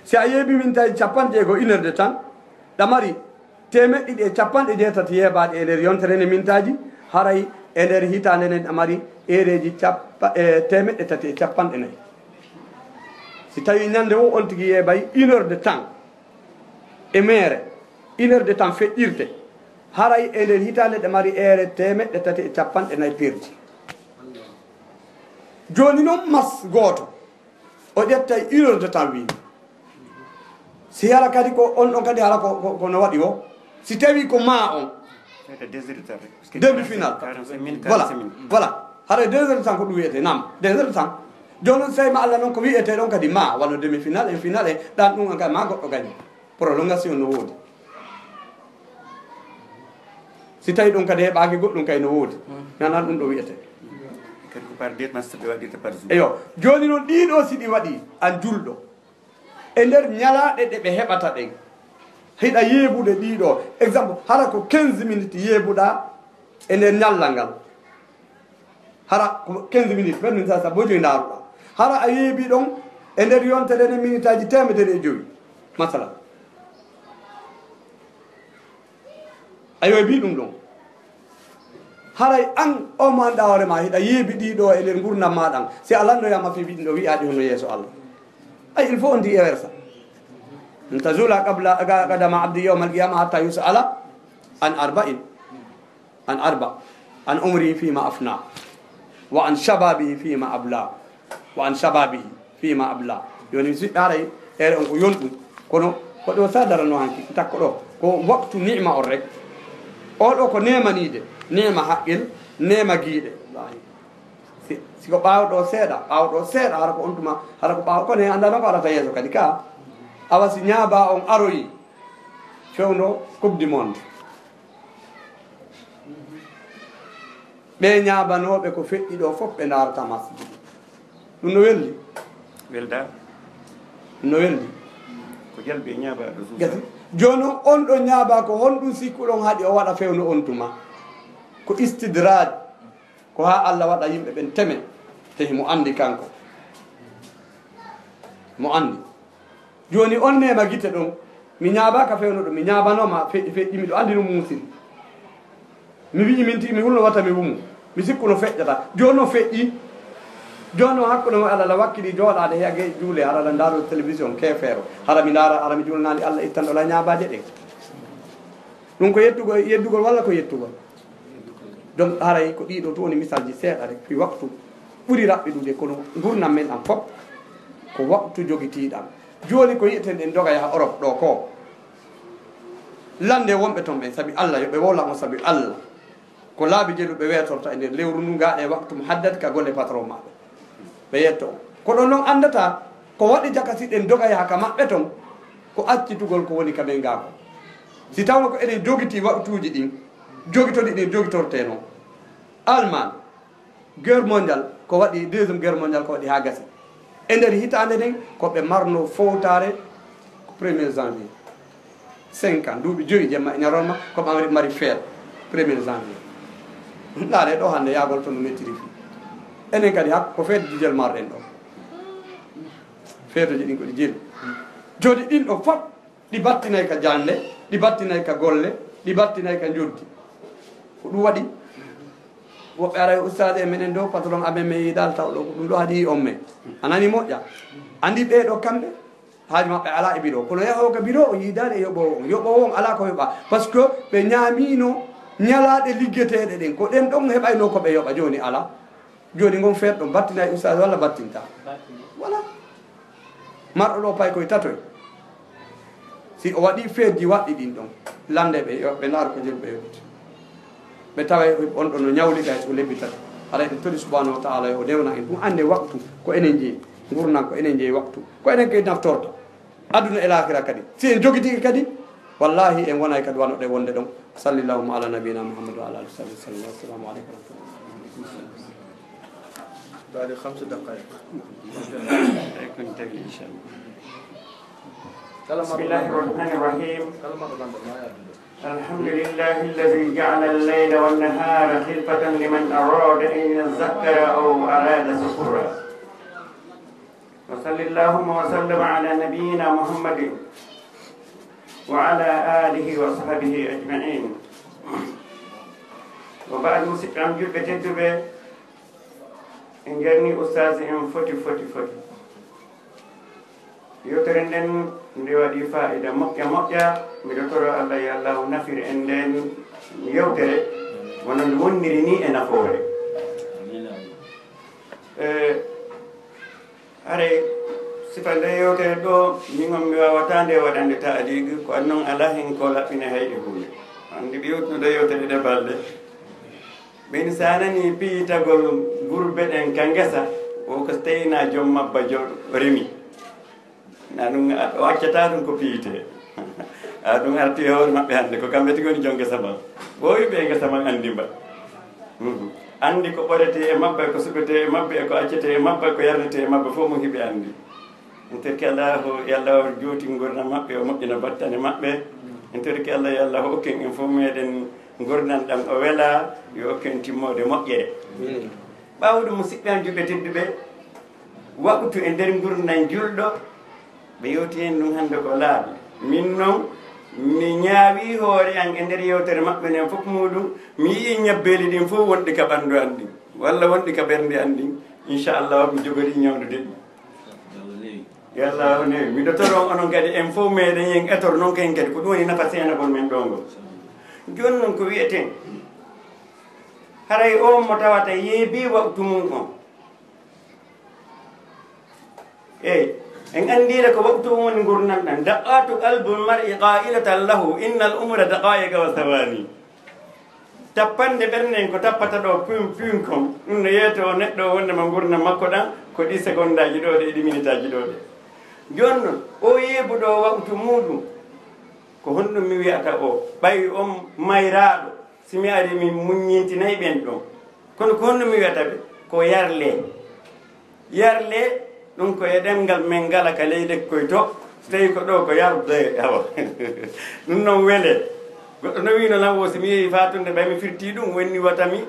Si a yeebi minitaaji capanɗe jeego, une heure de temps, ɗa mari teemeɗɗe ɗiɗi e capanɗe jeetati yeebaaɗi e nder yontere nden minitaaji, haray e nder hitaande nden ɗa mari eereeji cappa-, eh, teemeɗɗe tati e capanɗe nayi. Si tawi ñande woo on tigi yeebay une heure de temps, e meere, une heure de temps feƴƴirte, haray e nder hitaande ɗa mari eere teemeɗɗe tati e capanɗe nayi perdi. Jooni non mas gooto, o ƴettay une heure de temps wiimi. Si hara kadi ko on ɗon kadi hara ko, ko, ko no waɗi o. Si tawi ko maa on, demi-finale. Voilà, voilà. Hara deux heures de temps ko ɗum wiyetee, naam, deux heures de temps. Jooni non sey ma Allah non ko wiyetee ɗon kadi maa, wano demi-finale, en finale, ɗan ɗum an kadi maa goɗɗo gañi. Prolongation no woodi. Si tawi ɗum kadi heɓaaki goɗɗum kay no woodi. Nana ɗum ɗo wiyetee. Quelque part, deux matchs ɓe waɗirta par jour. Eyo, jooni non ɗiɗo si ɗi waɗi, an julɗo, e nder ñalaaɗe ɗe ɓe heɓata ɗen, hiɗa yeebude ɗiɗo. Exemple, hara ko quinze minutes yeebuɗaa e nder ñallal ngal. Hara ko quinze minutes, vingt minutes, sa, sa, boo joyi ndaaruɗaa. Hara a yeebi ɗon e nder yontere nden minitaaji teemedere e jowi, masalan. A yeebi ɗum ɗon. Haray an, o mo anndaa hoore maa, hiɗa yeebi ɗiɗo e nder ngurndan maa ɗan. Si a lannoyaama fii ɗin ɗo wi'aaɗi hono yeeso Allah. Ay, il faut on dit e wersa. لن تزول قبل، قدم عبد يوم القيامة حتى يسأل عن أربع. عن أربع. عن عمره فيما أفنى. وعن شبابه فيما أبلى. وعن شبابه فيما أبلى. Jooni, mi siɗɗa haray, eere on ko yonɗum. Kono, ko ɗo sa darano hanki, takko ɗo. Ko waktu ni'ma on rek. O ɗo ko neema niide, neema haqqil, neema giiɗe. Wallaahi. Si, si ko ɓaawo ɗo seeɗa, ɓaawo ɗo seeɗa, hara ko on tuma, hara ko ɓaawo, kono en anndaa ko arata yeeso kadi ka. Awa si ñaaba on aroyi, fewndo Coupe du Monde. Ɓe ñaabanooɓe ko feƴƴi ɗo fof ɓe ndaarata match. Ɗum no weldi? Welda. Ɗum no weldi? Ko jalbi e ñaaba ɗo suusa. Gasi. Jooni on, on ɗo ñaaba ko honɗum sikkuɗon haɗi o waɗa fewndo on tuma? Ko istidraaj. Ko haa Allah waɗa yimɓe ɓen teme. Te himo anndi kanko. Mo anndi. Jooni on neema gite ɗon, mi ñaabaaka fewndo ɗo, mi ñaabanooma feƴƴi, feƴƴi, miɗo anndi no muusiri. Mi wi'i min tigi, mi hulno wata mi wumu. Mi sikku no feƴƴata. Jooni no feƴƴi. Jooni no hakkunde mo Allah la wakkili jooɗaade he age juule, hara la ndaaro télévision keefeero. Hara mi ndaara, hara mi juulnaali Allah ittanɗo la ñaabaaje ɗen. Ɗum ko yettugol, yeddugol walla ko yettugol? Donc, haray ko ɗiɗo tun woni misalji seeɗa rek, fii waktu ɓuri raɓɓiɗude, kono ngurndan men ɗan fof ko waktu jogitiiɗan. Jooni ko yi'eten ɗen doga yaha Europe ɗo ko, lande wonɓe ton ɓen, sabi Allah, yo ɓe wowlan on sabi Allah. Ko laabi jeeɗiɗi ɓe weetorta e nder lewru ndu, ngaɗe waktu muhaddad ka golle patron maɓɓe. Ɓe yetto on. Ko ɗon non anndata ko waɗi jaka si ɗen doga yaha ka maɓɓe ton, ko accitugol ko woni ka men gaa ko. Si tawno ko eɗen jogitii waktuuji ɗin, jogitoɗi ɗin jogitortee non. Allemagne, guerre mondiale ko waɗi, deuxième guerre mondiale ko waɗi haa gasi. E nder hitaande nden, ko ɓe marno fowtaare ko premier janvier. Cinq ans, duuɓi joyi jemma e ñalorma, ko ɓe mari, mari feet premier janvier. Ndaare ɗo hannde yaagol to no mettiri fii. Enen kadi hakko ko feeto jijel marɗen ɗo. Feetooji ɗin ko ɗi jeli. Jooni ɗin ɗo fof ɗi battinay ka jannde, ɗi battinay ka golle, ɗi battinay ka njoddi. Ko ɗum waɗi woɓɓe ara e ustaade e menen ɗo, patron amen men yiidaali taw ɗo, ko ɗum ɗo haɗi on men. A nani moƴƴa? Anndi ɓee ɗo kamɓe, haaju maɓɓe alaa e biro. Kono yahoowo ka biro, o yiidaali e yoɓoowo on. Yoɓoowo on alaa ko yoɓa. Parce que ɓe ñaamiino ñalaaɗe liggeteeɗe ɗen. Ko ɗen ɗon heɓayno ko ɓe yoɓa, jooni alaa. Jooni ngon feet ɗon battinay ustaade walla battinta? Voilà. Marɗo ɗo pay koye tatoy. Si o waɗi feetji waɗɗi ɗin ɗon, lande ɓe, yo ɓe ndaaru ko jelu ɓe yoɓata. Ɓe taway on ɗon no ñawliɗa e ko lebbi tati. Haray ɗum toni subhanahu wa ta'ala yo o newna en. Ɗum annde waktu ko enen jeyi. Ngurndan ko enen jeyi waktu. Ko enen kay naftorta. Aduna e laakhira kadi. Si en jogitike kadi, wallahi en wonay kadi wano ɗe wonde ɗon. Sallallahu ala nabiyina Muhammad wa ala alihi wa sahbihi wa sallam. Wassalamu alaikum wa rahmatullahi. بعد خمس دقائق. بسم الله الرحمن الرحيم. الحمد لله الذي جعل الليل والنهار خلفة لمن أراد أن يذكر أو أراد شكورا. وصل اللهم وسلم على نبينا محمد وعلى آله وصحبه أجمعين. وبعد، musidɓe am julɓe tedduɓe, en jarni ustaas en foti, foti, foti. Yewtere nden nde waɗi faa'ida moƴƴa, moƴƴa. Miɗo toro Allah, yo Allah nafir en nden yewtere, wano nde wonniri ni e nafoore. Eh, haray sifa nde yewtere ɗo, min on mi waawata nde waɗande taaliigi, ko an non alaa hen ko laɓɓina hay e huunde. Anndi ɓe yewtuno ɗo yewtere ɗe balɗe. Ɓen saanani piyitagol gurbe ɗen ka ngesa, o ko so tawii na joom mabba jo remi. Na ɗum a-, o accata ɗum ko piyite. A ɗum arti e hoore maɓɓe hannde, ko kamɓe tigi woni joom ngesa mba. Ɓooyuɓe e ngesa mba anndi mba. Mhm. Anndi ko ɓoretee e mabba, ko suɓetee e mabba, e ko accetee e mabba, ko yardetee e mabba, fof mum hiɓe anndi. En torki Allah, yo Allah juutin ngurndan maɓɓe, o moƴƴina battane maɓɓe. En torki Allah, yo Allah hokken en fof meɗen ngurndan ɗan o wela, yo hokken timmoode moƴƴere. Amiin. Ɓaawo ɗum, musidɓe am julɓe tedduɓe, waktu e nder ngurndan julɗo, ɓe yewti heen ɗum hannde ko laaɓi. Min noon, mi ñaawi hoore an e nder yewtere maɓɓe nden fof muɗum, mi yii ñabbeeli ɗin fof wonɗi ka ɓanndu an ɗin, walla wonɗi ka ɓernde an ɗin. Inchallah, mi jogorii ñawndude ɗi. Yo Allah newi. Miɗo toro on onon kadi, en fof meɗen yen etor noon kayen kadi, ko ɗum woni nafa seenagol men ɗo ngol. Jooni noon ko wiyeten, haray on mo tawata yeebii waktu mum on. Eey, en anndii le ko waktu on woni ngurndan ɗan. دقات قلب المرء قائلة له إن العمر دقائق وثواني. Tappande ɓernde en ko tappata ɗo pum pum kon, ɗum no yeetoo neɗɗo o wonde ma ngurndan makko ɗan ko ɗi segondaaji ɗo ɗe, e ɗi minitaaji ɗo ɗe. Jooni non, o yeebuɗo waktu muuɗum, ko honɗum mi wi'ata o? Ɓay on mayraaɗo, si mi ari mi muññintinay ɓen ɗon. Kono ko honɗum mi wi'ata ɓe? Ko yarlee. Yarle, ɗum ko e ɗemngal men ngala ka leyɗe koy to, so tawii ko ɗo ko yarde, awa. Ɗum noon wele. Goɗɗo no wiino lan wo, si mi yehi faatunde ɓay mi firtii ɗum, wonni wata mi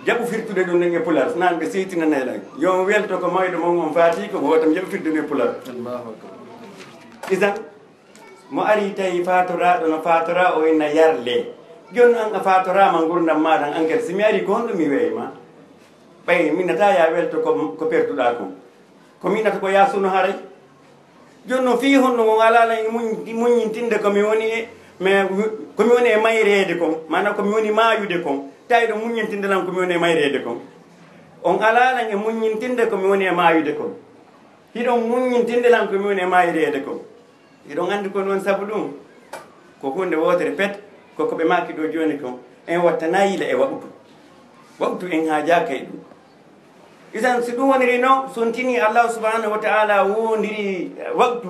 jaɓu firtude ɗum ɗen e pular. So naan ɓe seytinanay lan. Yo on welto ko mayɗo mon on faatii ko, wota mi jaɓu firtude ɗum e pular. Allahu akbar. Isan, mo ari tawi faatoraaɗo no faatoraa o inna yarle. Jooni an a faatoraama ngurndan maaɗa an kadi. Si mi ari ko honɗum mi wi'ay ma? Ɓay mi nata ya welto ko, ko pertuɗaa kon. Ko mi nata ko ya sunu haray. Jooni non fii honno on alaa lan e muñ-, muññintinde ko mi woni e, mais, ko mi woni e mayreede kon, maanaam ko mi woni maayude kon. Tawi ɗo muññintinde lan ko mi woni e mayreede kon. On alaa lan e muññintinde ko mi woni e maayude kon. Hiɗon muññintinde lan ko mi woni e mayreede kon. Hiɗon anndi ko non sabu ɗum? Ko huunde wootere pet, ko ko ɓe maaki ɗo jooni kon. En wattanayi le e waɓutu. Waɓutu en haajaaka e ɗum. Isan, si ɗum woniri no, so on tinii Allah subhanahu wa ta'ala wondiri, eh, waktu,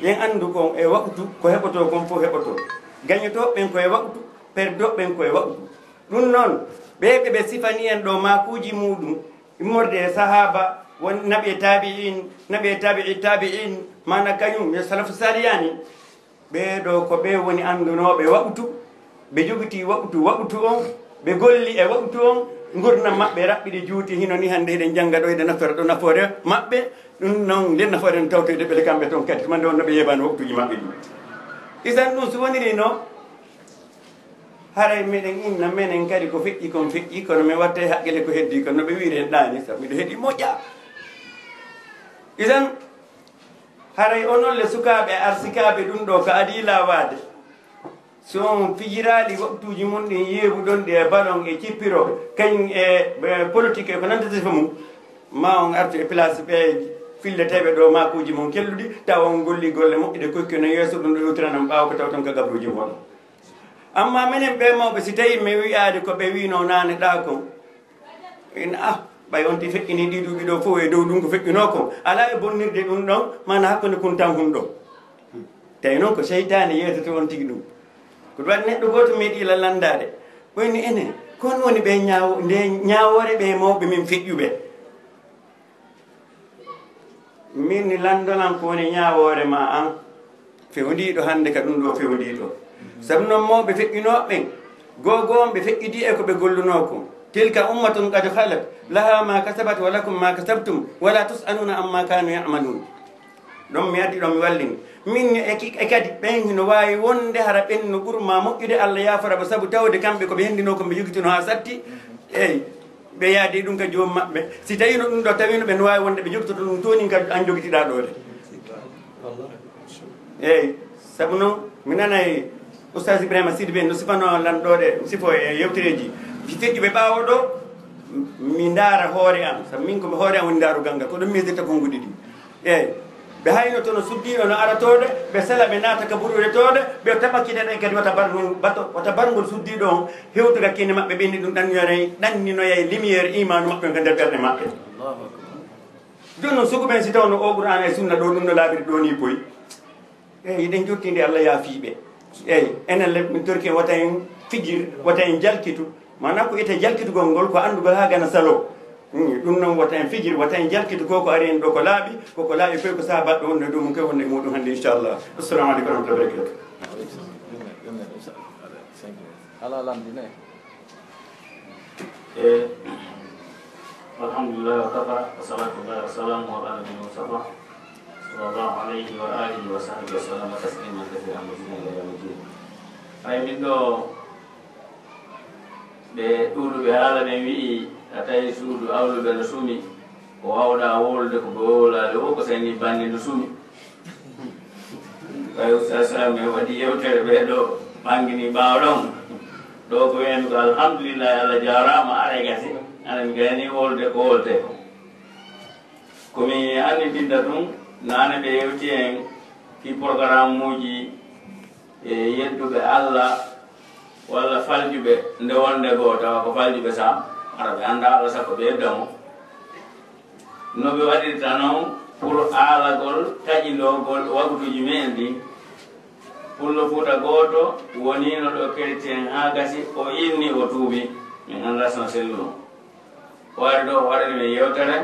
yen anndu kon e waktu ko heɓotoo kon fof heɓotoo. Gañotooɓe ɓen ko e waktu, perdooɓe ɓen ko e waktu. Ɗum noon, ɓee ɓe ɓe sifani en ɗo maakuuji muuɗum, immorde e sahaaba, won naɓi e taabi'in, naɓi e taabi'i taabi'in, maana kañum yo salafu saaliyaani. Ɓee ɗoo ko ɓe woni anndunooɓe waɓtu, ɓe jogitii waɓtu, waɓtu on, Ɓe golli e waktu on, ngurndan maɓɓe raɓɓiɗi juuti, hino ni hannde hiɗen jannga ɗo, hiɗen naftora ɗo nafoore maɓɓe. Ɗum noon, nden nafoore no tawtoyde ɓe le kamɓe toon kadi, tuma nde wonno ɓe yeebaani waktuuji maɓɓe ɗi. Isan ɗum so woniri no, haray meɗen inna menen kadi ko feƴƴi kon feƴƴi, kono mi watta e haqqille ko heddi kon, no ɓe wiiri en ɗaani, sabu miɗo heɗi moƴƴa. Isan, haray onon le sukaaɓe arsikaaɓe ɗum ɗo ko adii laawaade. Si on fijiraali waktuuji mon ɗin, yeebuɗon ɗi e balon e cippiro, kañum e, e politique e ko nanta sifa mum, ma on artu e place ɓe filleteeɓe ɗo maakuuji mon kelluɗi, tawa on golli golle moƴƴuɗe kokkino yeeso ɗum ɗo yewtiranan ɓaawo ko tawton ka gabruuji mon. Amma menen ɓe mawɓe, si tawii mi wi'aade ko ɓe wi'noo naane ɗaa kon, en, ah, ɓay on ti feƴƴinii ɗii duuɓi ɗoo fof e dow ɗum ko feƴƴunoo kon, alaa e bonnirde ɗum ɗon, maanaa hakkunde kun tan hun ɗoo. Tawi noon ko seytaane yeetata on tigi ɗum. Ko ɗum waɗi neɗɗo gooto meeɗii la lanndaade. Ɓoyni enen, ko honɗum woni ɓe ñaawo-, nde ñaawoore ɓe mawɓe men feƴƴuɓe? Min ni lanndonam ko woni ñaawoore ma an, fewndiiɗo hannde ka ɗum ɗo fewndiiɗo. Sabu noon mawɓe feƴƴunooɓe ɓen, goo goo on ɓe feƴƴidii e ko ɓe gollunoo kon. تلك أمة قد خلت لها ما كسبت ولكم ما كسبتم ولا تسألون عما كانوا يعملون. Ɗon mi addi, ɗon mi wallini. Min e ki-, e kadi ɓen hino waawi wonde hara ɓen no ɓur maa moƴƴude, Alla yaafora ɓe, sabu tawde kamɓe ko ɓe hendinoo ko ɓe jogitinoo haa satti. Eey, ɓe yaadi ɗum ka joom maɓɓe. Si tawii no ɗum ɗo tawii no ɓe no waawi wonde ɓe jogitoto ɗum, toonin ka an jogitiɗaa ɗoo de. Eey, sabu noon mi nanay Oustaz Ibrahima Sidibé no sifanoo lan ɗoo de, sifo e yewtereeji. Feƴƴuɓe ɓaawo ɗoo, mi ndaara hoore am, sabu min ko hoore am woni ndaarugol ngal, ko ɗum miijirta konnguɗi ɗi. Eey, ɓe hayno tono suddiiɗo no ara too de, ɓe sela, ɓe naata ka buruure too de, ɓe taɓa kine ɗen kadi wata bar-, bato, wata barngol suddiiɗo on hewtu ka kine maɓɓe, ɓe ni ɗum ɗanninoyay, ɗanninoyay lumière imaanu maɓɓe on ka nder ɓerɗe maɓɓe. Jooni noon, sugu ɓen, si tawno oo Qur'aana e Sunna ɗoo, ɗum no laabiri ɗoo nii poy. Eey, eɗen jottindi Alla yaafii ɓe. Eey, enen le, min torki en wata en fijir, wata en jalkitu. Maanaa ko ete jalkitugol ngol ko anndugol haa gana saloo. Hmm, ɗum noon wata en fijir, wata en jalkitu, ko ko ari en ɗoo ko laaɓi, ko ko laaɓi koy ko sahaabaaɓe wonno e dow mum koy wonno e muɗum hannde, inchallah. Assalamu aleykum wa rahmatullahi wa barakatuh. Alaa lamndi ne. E, alhamdulillah wa kafa, wa salatu wa salamu ala nabi Mustafa, sallallahu alayhi wa alihi wa sahbihi wa sallama tasliman kathiran mazida ila yawmi ddin. Ay min ɗo, ɓe ɗuuɗuɓe haala ɓen wi'i, a tawi suudu awluɓe no sumi, ko wawɗa wowlude ko ɓe wowlaali o, ko seni bannde no sumi. Ɓay Oustaz Sam en waɗi yewtere ɓe ɗo ɓangini ɓaawo ɗon. Ɗo ko wiyani ko alhamdulillahi, Allah jaaraama, aray gasi. Aɗa mi gayni wolde ko wolte ko. Ko mi annitinta ɗum, naane ɓe yewti en fi programme uji e yedduɓe Allah walla faljuɓe nde wonde goo, tawa ko faljuɓe Sam, hara ɓe annda Allah sakko ɓe yedda mo. No ɓe waɗirta noon pour aalagol taƴindoogol waktuuji mumen ɗin. Pullo Fuuta gooto woniino ɗo chrétien haa gasi, o inni o tuubi. Min anndaa so no selluno. O ari ɗo, o waɗani min yewtere,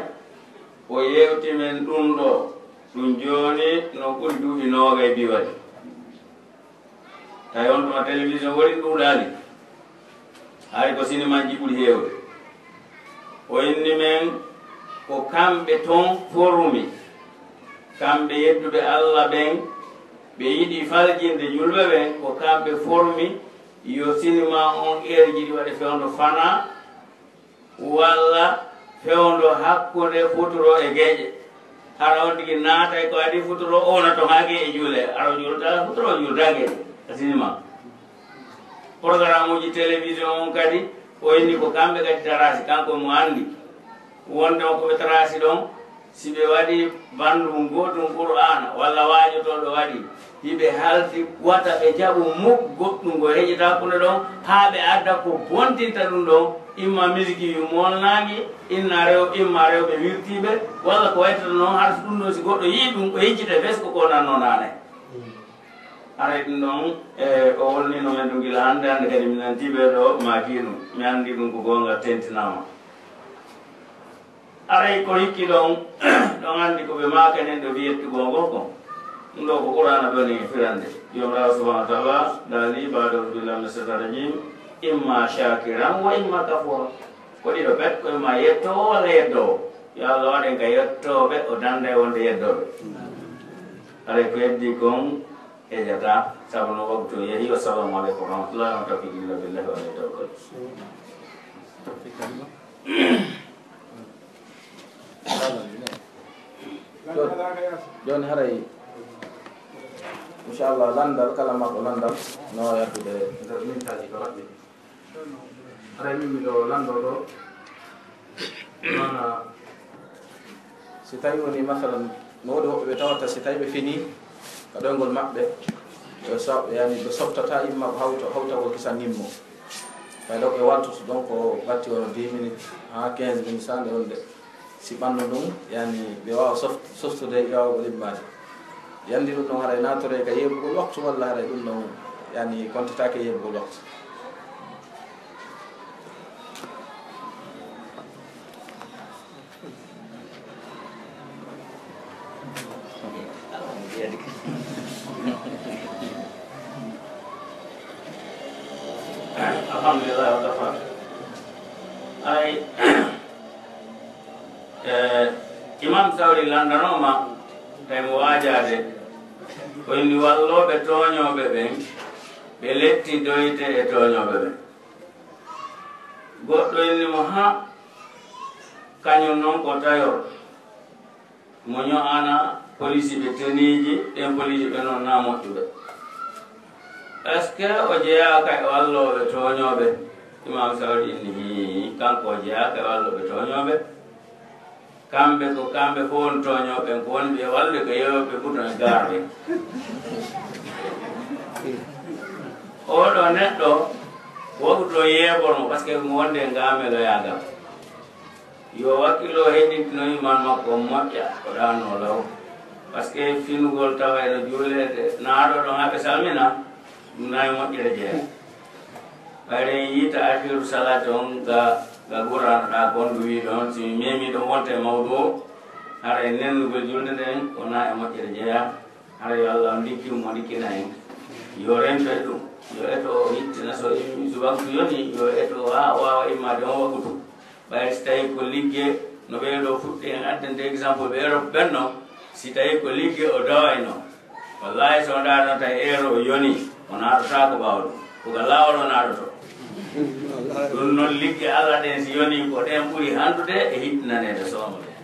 o yewti min ɗum ɗo. Ɗum jooni no ɓuri duuɓi noogay bi waɗi. Tawi on tuma télévision woni ɗuuɗaali. Hari ko sinimaaji ɓuri heewde. O inni men ko kamɓe toon formi. Kamɓe yedduɓe Allah ɓen, ɓe yiɗi faljinde julɓe ɓen, ko kamɓe formi yo sinima on eereji ɗi waɗe fewndo fana, walla fewndo hakkunde futuro e geeƴe. Hara on tigi naatay ko adi futuro, o wona to haa geeƴe juule. Hara o juulta futuro, o juulta geeƴe. A sinima. Programme uji télévision on kadi, o inni ko kamɓe kadi tarasi, kanko mo anndi. Wonde on ko ɓe tarasi ɗon, si ɓe waɗi banndum goɗɗum Qur'aana, walla waajotooɗo waɗi, hiɓe halti wata ɓe jaɓu muk goɗɗum ko heƴata hakkunde ɗon, haa ɓe adda ko bontinta ɗum ɗon, imma misiki yu molnaange, inna rew-, imma rewɓe wirtiiɓe, walla ko waytata noon, har so ɗum ɗon si goɗɗo yii ɗum, o yeccita fes ko ko nanno naane. Aray ɗum ɗon, e, o wolnino men ɗum gila hannde, hannde kadi mi nantii ɓee ɗo maakii ɗum. Mi anndi ɗum ko goonga tentinaama. Aray ko hikki ɗon, ɗon anndi ko ɓe maaka nen ɗo fii yettugol ngol ko. Ɗum ɗo ko Qur'aana ɗon e firande. Joomiraaɗo subhaanahu wa ta'aala daali, baada a'uuzu billaahi mina shaytaani rajiim. Imma shakiran wa imma kafura. Ko ɗiɗo pet, ko imma yettoowo walla yeddoowo. Yo Allah waɗen ka yettooɓe, o danda e wonde yeddooɓe. Haray ko heddi kon hejata, sabu no waktu yehi. Wassalamu aleykum wa rahmatullahi wa tawfiq illa billahi wa alayhi tawakkaltu. Jooni, jooni haray, inchallah, lanndal, kala marɗo lanndal no yaddude nder mintaaji ko raɓɓi. Haray min miɗo lanndoo ɗo, maana, si tawi woni, masalan, no woodi woɓɓe ɓe tawata si tawi ɓe fini ka ɗoyngol maɓɓe, ɓe so-, yani, ɓe softata imma ko hawta, hawta ko kisan nimmo. Tawi ɗo ɓe waltu, so donc o ɓatti wano dix minutes haa quinze minutes, haa nde wonde. Si ɓanndu ndun, yani, ɓe waawa soft-, softude e waawugol immaade. Yandi ɗum ɗon haray naatore ka yeeɓugol waktu, walla haray ɗum ɗon, yani, kontataake yeeɓugol waktu? Alhamdulillah, wa kafa. Ay, eh, Imam Sawri lanndanooma, tawi mo waajaade, ko inni wallooɓe tooñooɓe ɓen, ɓe letti doyte e tooñooɓe ɓen. Goɗɗo inni mo, ha, kañum non ko tayor. Mo ño'ana polisiiɓe teniiji, ɗen polisiiɓe non na moƴƴuɓe. Est-ce que o jeyaaka e wallooɓe tooñooɓe? Imam Sawri inni, hii, kanko o jeyaaka e wallooɓe tooñooɓe. Kamɓe ko kamɓe fof woni tooñooɓe, ko woni ɓe wallude ko yeewɓe buton e gaarde. Oɗo neɗɗo, woɓɓe to yeeɓor mo, parce que mo wonde e ngaameloyaagal. Yo wakkilo heɗitino iman makko moƴƴa, o ɗaano law. Parce que finugol tawa eno juuleede, naaɗo ɗon haa ɓe salmina, ɗum nayi moƴƴere jeya. Ɓayre en yiita akhiru salati on ga, ga Qur'an ɗa kon ɗum wi ɗon, si mi memi ɗon wonte e mawdu o, hara e nennugol julde nden, wona e moƴƴere jeya. Hara yo Allah on ndikkin mo, ndikkina en. Yo rento e ɗum. Yo eto o hittina so immi, so waktu yoni, yo eto haa o waawa immaade on waktu. Ɓay si tawi ko ligge, no ɓee ɗoo fuɗɗi en addande exemple, ɓee ɗoo ɓenno, si tawi ko ligge o dawayno, wallahi, so o ndaarno tawi eero o yoni, o naatotaako ɓaawo ɗum. Ko ka laawol o naatoto. Ɗum noon, ligge Allah ɗen, si yoni, ko ɗen ɓuri handude e hitinaneede soomo ɗen.